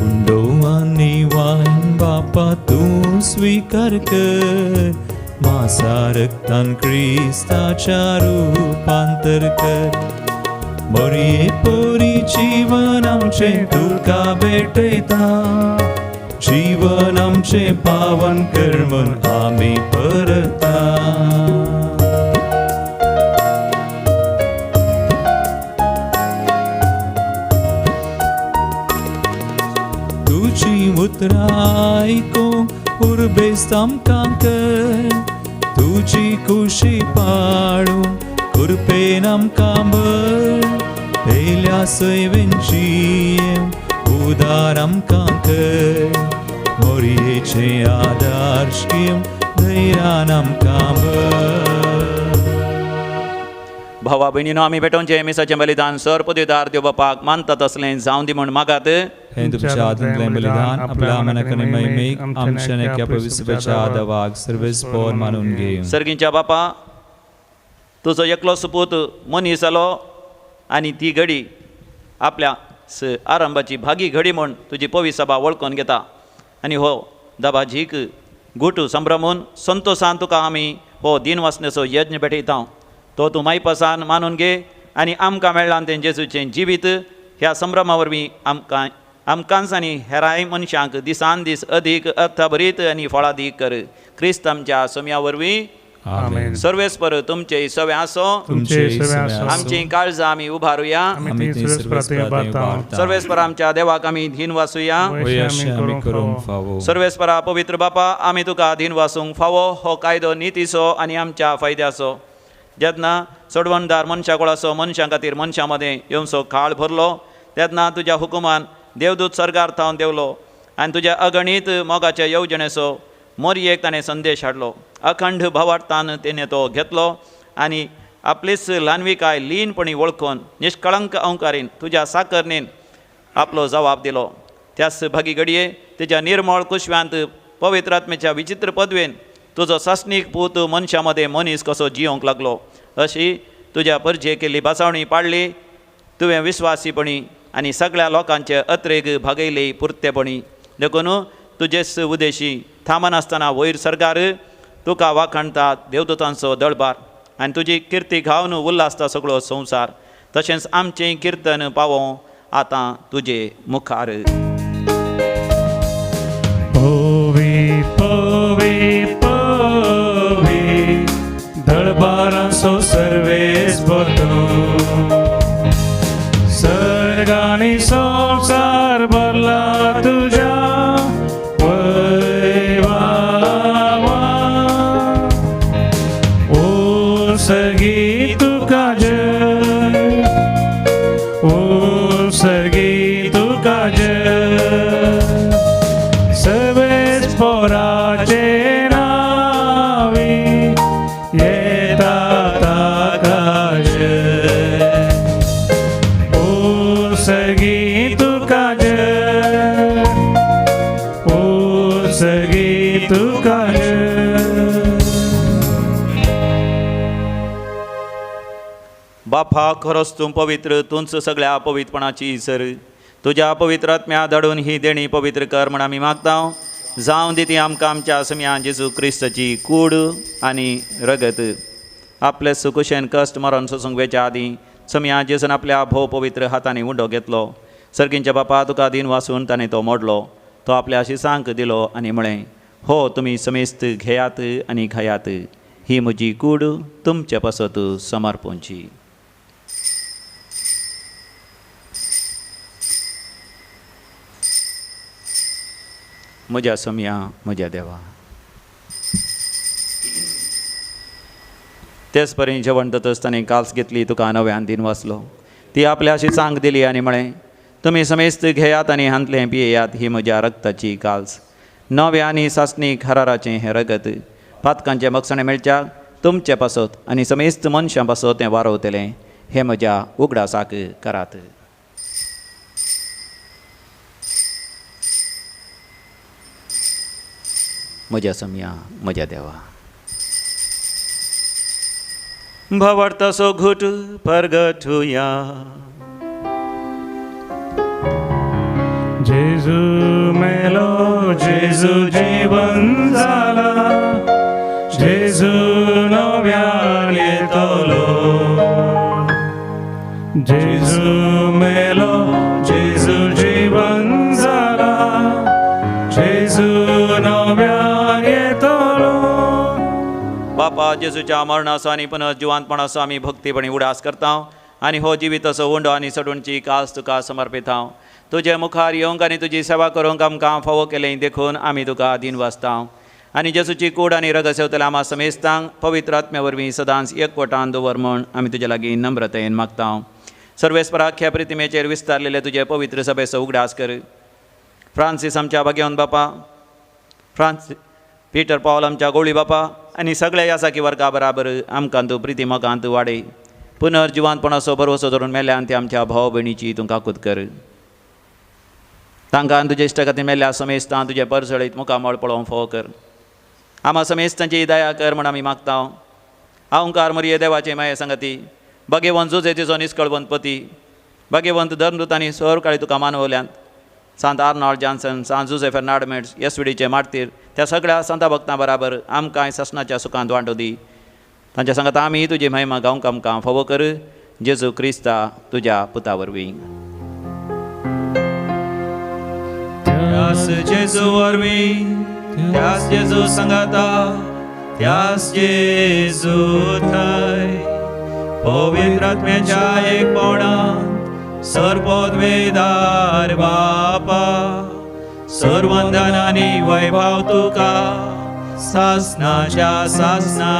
उंडो आनी वायन बापा तूं स्वीकार कर, मासा रक्तान क्रिस्ताच्या रुपांतर कर. मरये परी जीवन आमचें तुका भेटयता, जीवन आमचें पावन कर म्हूण आमी परता. तुजी उतरां आयकूंक उर्बेस्त आमकां कर, तुजी खुशी पाळूंक कृपेन आमकां भर. पेल्या सैवेंची उदार आमकां कर, मोरयेचे आदर्श घेवन धैर्यान आमकां भर. भावा भयणीनो, आमी भेटोवचें मिसाचें बलिदान सर पदवीदार देव बापाक मानता तसलें जावं दी म्हूण मागात. हें तुमच्या हातांतलें बलिदान आपल्या मनाक आनी महिमेक आमच्या नेक्या पवित्रच्या दवाक सर्वेस्पोर मानून घेवं. सर्गींच्या बापा, तुजो एकलो सुपूत मनीस जालो आनी ती घडी आपल्या आरंभाची भागी घडी म्हूण तुजी पवित्र सभा वळखून घेता आनी हो दबाजीक गुटू संभ्रमून संतोशान तुका आमी हो दिन वासनेचो यज्ञ भेटयता. तो तूं मायपासान मानून घे आनी आमकां मेळ्ळां तें जेजूचें जिवीत ह्या संभ्रमा वरवीं आमकां आमकांच आनी हेराय मनशांक दिसान दीस अदीक अर्थभरीत आनी फळादीक कर. क्रिस्त आमच्या सोम्या वरवीं आमेन. सर्वेस्पर तुमचे सवे आसो. आमची काळजां आमी उबारुया. सर्वेस्पर आमच्या देवाक आमी धीन वासूया. सर्वेस्परा पवित्र बापा, आमी तुका धीन वासूंक फावो. हो कायदो नितीचो आनी आमच्या फायद्याचो. जेन्ना सोडवणदार मनशा कोळाचो मनशां खातीर मनशां मदें येवचो काळ भरलो तेन्ना तुज्या हुकुमान देवदूत सर्गार थावन देवलो आनी तुज्या अगणीत मोगाच्या येवजणेचो मोरयेक ताणें संदेश हाडलो. अखंड भावार्थान तेणें तो घेतलो आनी आपलीच ल्हानविकाय लीनपणी वळखून निष्कळंक अंकारीन तुज्या साकरणेन आपलो जवाब दिलो. त्याच भागी घडये तुज्या निर्मळ कुशव्यांत पवित्र आत्म्याच्या विचित्र पदवेन तुजो सासणीक पूत मनशां मदें मनीस कसो जियोंक लागलो अशी तुज्या परजे केल्ली भासावणी पाडली तुवें विस्वासीपणी आनी सगळ्या लोकांचे अत्रेग भागयली पुरतेपणी. देखून तुजेच उदेशी थांबनासतना वयर सरकार तुका वाखाणता देवदूतांचो दळबार आनी तुजी किर्ती घावन उल्हासता सगळो संवसार. तशेंच आमचें किर्तन पावों आतां तुजे मुखार. पवी पवी पवी दळबारांचो सर्वेस्पर तूं, सर्गांनी संवसार भरला तुज्या वैभावान. ओ सर्गी तुका जय, ओ सर्गी तुका जय, सर्वेस्पराचे नावी येता ताका जय. ओ सर्गी तुका जय, ओ सर्गी तुका जय. बापा, खरोच तूं पवित्र, तूंच सगळ्या पवित्रपणाची सर. तुज्या पवित्र आत्म्या धाडून ही देणी पवित्र कर म्हण आमी मागता. जावं दी ती आमकां आमच्या सम्या जेजू क्रिस्ताची कूड आनी रगत. आपले सुकुशेन कश्ट मरण सोसूंक वेच्या आदीं सम्या जेजून आपल्या भोव पवित्र हातांनी उंडो घेतलो. सर्गींच्या बापा, तुका दीन वासून ताणें तो मोडलो. तो आपल्या शिसांक दिलो आनी म्हळें, हो तुमी समेस्त घेयात आनी खायात. ही म्हजी कूड तुमचे पासत समर्पणची. म्हज्या सोमया, म्हज्या देवा. तेच परी जेवण जातच ताणें काल्स घेतली, तुका नव्यान दिन वाचलो, ती आपल्या अशी चांग दिली आनी म्हळें, तुमी समेस्त घेयात आनी हांतलें पियेयात, ही म्हज्या रक्ताची काल्स, नव्या आनी सासणी खराराचें हें रगत, पातकांचें मगसणें मेळच्या तुमचे पासत आनी समेस्त मनशां पासत तें वारवतलें, हें म्हज्या उगडासाक करात. म्हज्या सोमया, म्हज्या देवा. भावार्थाचो घुट परगटुया. जेजू मेलो, जेजू जीवन जाला, जेजू नव्यान येतलो. जेजू मेलो, जेजू जीवन जाला, जेजू नव्यान येतलो. बापा, जेजूच्या मरणाचो आनी पुनर्जिवंतपणाचो आमी भक्तीपणी उडास करता आनी हो जिविताचो उंडो आनी सडूणची कास तुका समर्पिता. तुजे मुखार येवंक आनी तुजी सेवा करूंक आमकां फावो केलें देखून आमी तुका दीन वाचता. आनी जेजूची कूड आनी रगत सेवतल्या आमा समेस्तांक पवित्र आत्म्या वरवीं सदांच एकवटान दवर म्हूण आमी तुजे लागीं नम्रतेन मागता. सर्वेस्परा अख्ख्या प्रतिमेचेर विस्तारलेले तुजे पवित्र सभेचो उगडास कर. फ्रांसीस आमच्या भाग्यवंत बापा, फ्रांस पीटर पावल आमच्या गोळी बापा आनी सगळ्या यासाकी वर्गा बराबर आमकां तूं प्रिती मोगांत वाडय. पुनर्जिवंतपणाचो भरवसो धरून मेल्यान ते आमच्या भाव भयणीची तूं काकूत कर. तांकां तुजे इश्टागतीन मेल्ल्या समेस्तां तुजें परजळीत मुखामळ पळोवंक फावो कर. आमा समेस्तांची दया कर म्हूण आमी मागता. अहंकार मरिये देवाचे माये संगती, भाग्यवंत जुजे तिजो निस्कळवंत पती, भाग्यवंत धर्मदूत आनी सरकाळी तुका मानवल्यांत, सांत आर्नॉल्ड जॉन्सन, सांत जुजे फेर्नांड मेट्स, एसवीडीचे मार्तीर, त्या सगळ्या संता भक्तां बराबर आमकांय ससनाच्या सुखांत वांटो दी. तांच्या सांगात आमी तुजी महिमा गावंक आमकां फावो कर. जेजू क्रिस्ता तुज्या पुता वरवीं. त्यास जेजू वरवीं, त्यास जेजू सांगाता, त्यास जेजू थंय पवित्र आत्म्याच्या एकपणान सर्वोद्वेदार बापा, सर्वंदन आनी वैभव तुका सासनाच्या सासना.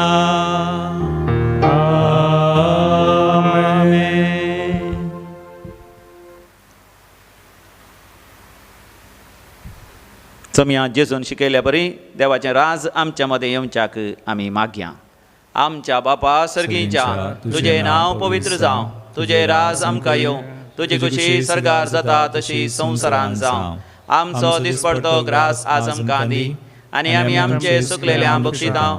आमेन. चमया जेजून शिकयल्या बरी देवाचें राज आमच्या मदें येवच्याक आमी मागया. आमच्या बापा सर्गीच्या, तुजें नांव पवित्र जावं, तुजें राज आमकां येवं, तुजी खुशी सर्गार जाता तशी संवसारान जावं. आमचो दिसपडतो ग्रास आज आमकां दी आनी आमी आमचे सुकलेल्या बक्षितां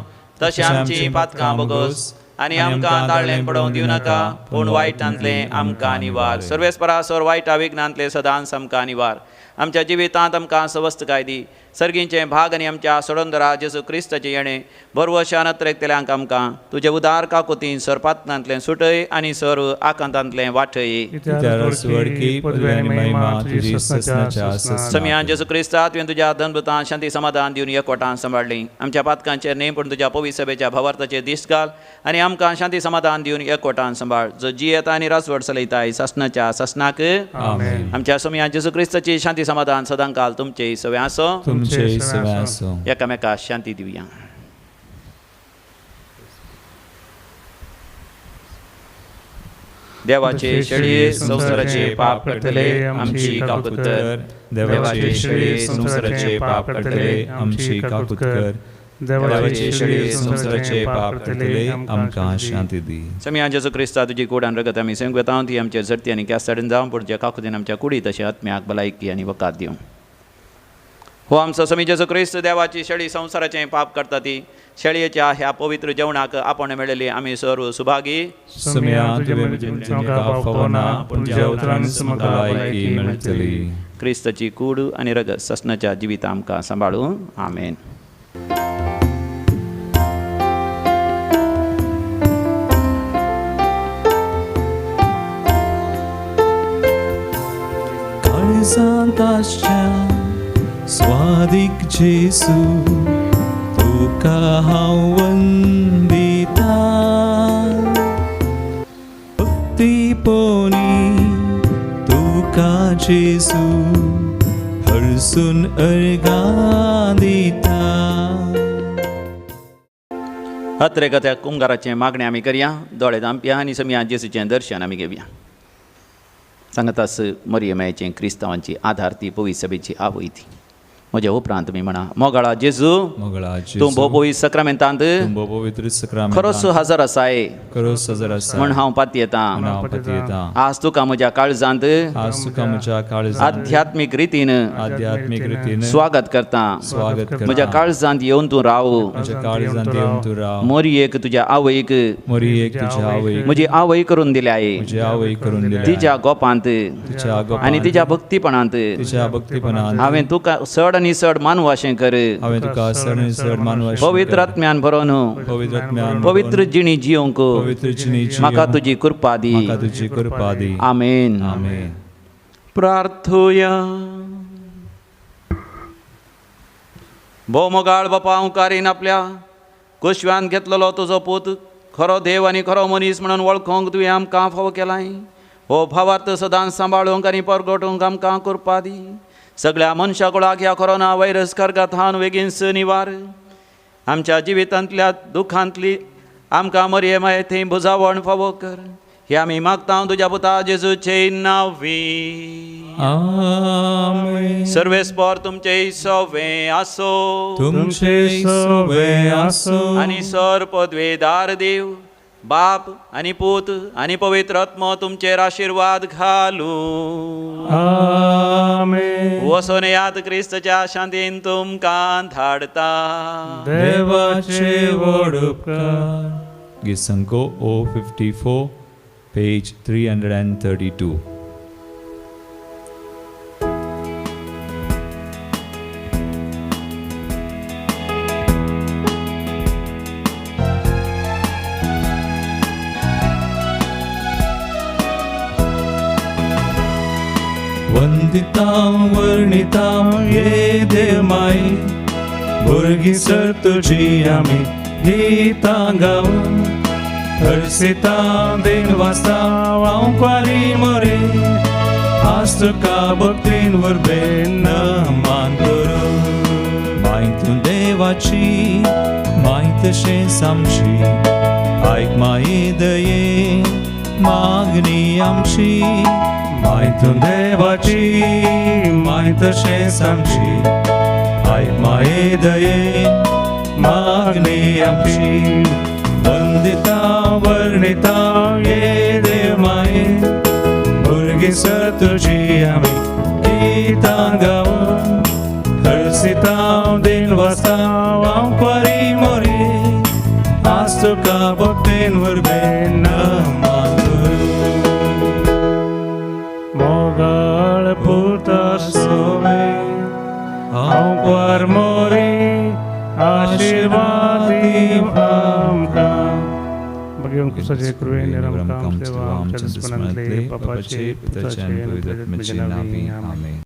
तशें आमची पातकां बगोस आनी आमकां ताळ्ळें पडोवंक दिवं नाका, पूण वायटांतलें आमकां निवार. सर्वेस्परा सोर वायटा विघ्नांतलें सदांच आमकां निवार. आमच्या जिवितांत आमकां सवस्तकाय दी. सर्गींचें भाग आनी आमच्या सोडंदरा जेजू क्रिस्ताचें येणें भरवशान अत्रेकतल्यांक आमकां तुजे उदार काकुतीन सरपातनांतलें सुटय आनी सर्व आकांतांतलें वाटय. समियान जेजू क्रिस्ता तुवें तुज्या धनभूतान शांती समाधान दिवन एकवटान सांबाळ्ळी. आमच्या पातकांचेर न्हय पूण तुज्या पवित्र सभेच्या भावार्थाचेर दीस घाल आनी आमकां शांती समाधान दिवन एकवटान सांबाळ, जो जियेता आनी राजवट चलयताय सासनाच्या सासनाक. आमच्या सोमया जेजू क्रिस्ताची शांती समाधान सदांकाल तुमचे सवे आसो. एकामेका शांती दिवया. देवाचे शेळये संवसाराचे पाप काडटले आमची काकूत कर. देवाचे शेळये संवसाराचे पाप काडटले आमची काकूत कर. देवाचे शेळये संवसाराचे पाप काडटले आमकां शांती दी. समिया जेजू क्रिस्ता तुजी कूड आनी रगत आमी सेवंक वेता, ती आमचे झडती आनी क्यासाडीन जावं, पूण जे काकुतीन आमच्या कुडी तशें आत्म्याक भलायकी आनी वकात दिवं. हो आमचो समी जेजू क्रिस्त देवाची शेळी संवसाराचें पाप करता ती शेळयेच्या ह्या पवित्र जेवणाक आपण मेळिल्ली आमी सर्व सुभागी. क्रिस्ताची कूड आनी रगत ससनाच्या जिविता आमकां सांबाळूं. आमेन. स्वादीक जेसू तुका हांव वंदिता. भक्तीपोनी तुका जेजू हरसून अर्गां दिता. अत्रेक त्या कुंगाराचें मागणें आमी करया, दोळे धांपया आनी समया जेजूचें दर्शन आमी घेवया. सांगतास मरियमायचें क्रिस्तांवांची आधार ती पवित्र सभेची आवय ती. म्हज्या उपरांत तुमी म्हणा, मोगाळा जेजू, तूं भोव पवित्र सक्रामेंतांत खरोच हजर आसाय म्हण हांव पातयेतां. आज तुका म्हज्या काळजांत आध्यात्मीक रितीन स्वागत करता. म्हज्या काळजांत येवन तूं राव. मोरयेक तुज्या आवयक म्हजी आवय करून दिल्याय. तिज्या गोपांत आनी तिज्या भक्तीपणांत हांवें तुका चड आनी चड मानवाशें कर. पवित्र आत्म्यान भरोन पवित्र जिणी जियोंक म्हाका तुजी कृपा दी. आमेन. प्रार्थुया. भोव मोगाळ बापा, हांव आपल्या कुशव्यान घेतलेलो तुजो पूत खरो देव आनी खरो मनीस म्हणून वळखोंक तुवें आमकां फावो केलाय. हो भावार्थ सदांच सांबाळूंक आनी परगटूंक आमकां कृपा दी. सगळ्या मनशा कुळाक ह्या कोरोना व्हायरस कर्गाथावन वेगींच निवार. आमच्या जिवितांतल्या दुखांतली आमकां मरये माये थंय भुजावण फावो कर. हे आमी मागता तुज्या पुता जेजूचे नांवी. आमेन. सर्वेस्पर तुमचे सवे आसो. तुमचे सवे आसो. आनी सर पदवेदार देव बाप आनी पूत आनी पवित्र आत्मो तुमचेर आशिर्वाद घालू. आमेन. वसोन याद क्रिस्तच्या शांतीन तुमकां धाडता. देवाचे व्हड उपकार. Gisanko 054, page 332. वंदितां वर्णितां ये देव माई, भुरगीं सर तुजी आमी गितां गावन, हर्षितां दिन वाचता हांव क्वारी मोरे, आज तुका भक्तीन वरबेन मान करूं. माय तूं देवाची, माय तशेंच आमची, आयक माये दये मागणी आमची. माय तूं देवाची, माय तशेंच आमची, आयक माये दये मागणी आमची. वंदिता वर्णिता ये देव माये, भुरगीं सर तुजी आमी गितां गावन, हर्षिता दिन वाचता हांव क्वारी मोरे, आज तुका भक्तीन वरबेन मान करूं. मोगाळ पुता सोवे हांव क्वार मोरे, आशिर्वाद दी आमकां. भगवान सजे कृपेन निरंतर आमच्या दुश्मनांतले पापाचे, पुताचे, आनी पवित्र आत्म्याचे नांवी. आमेन.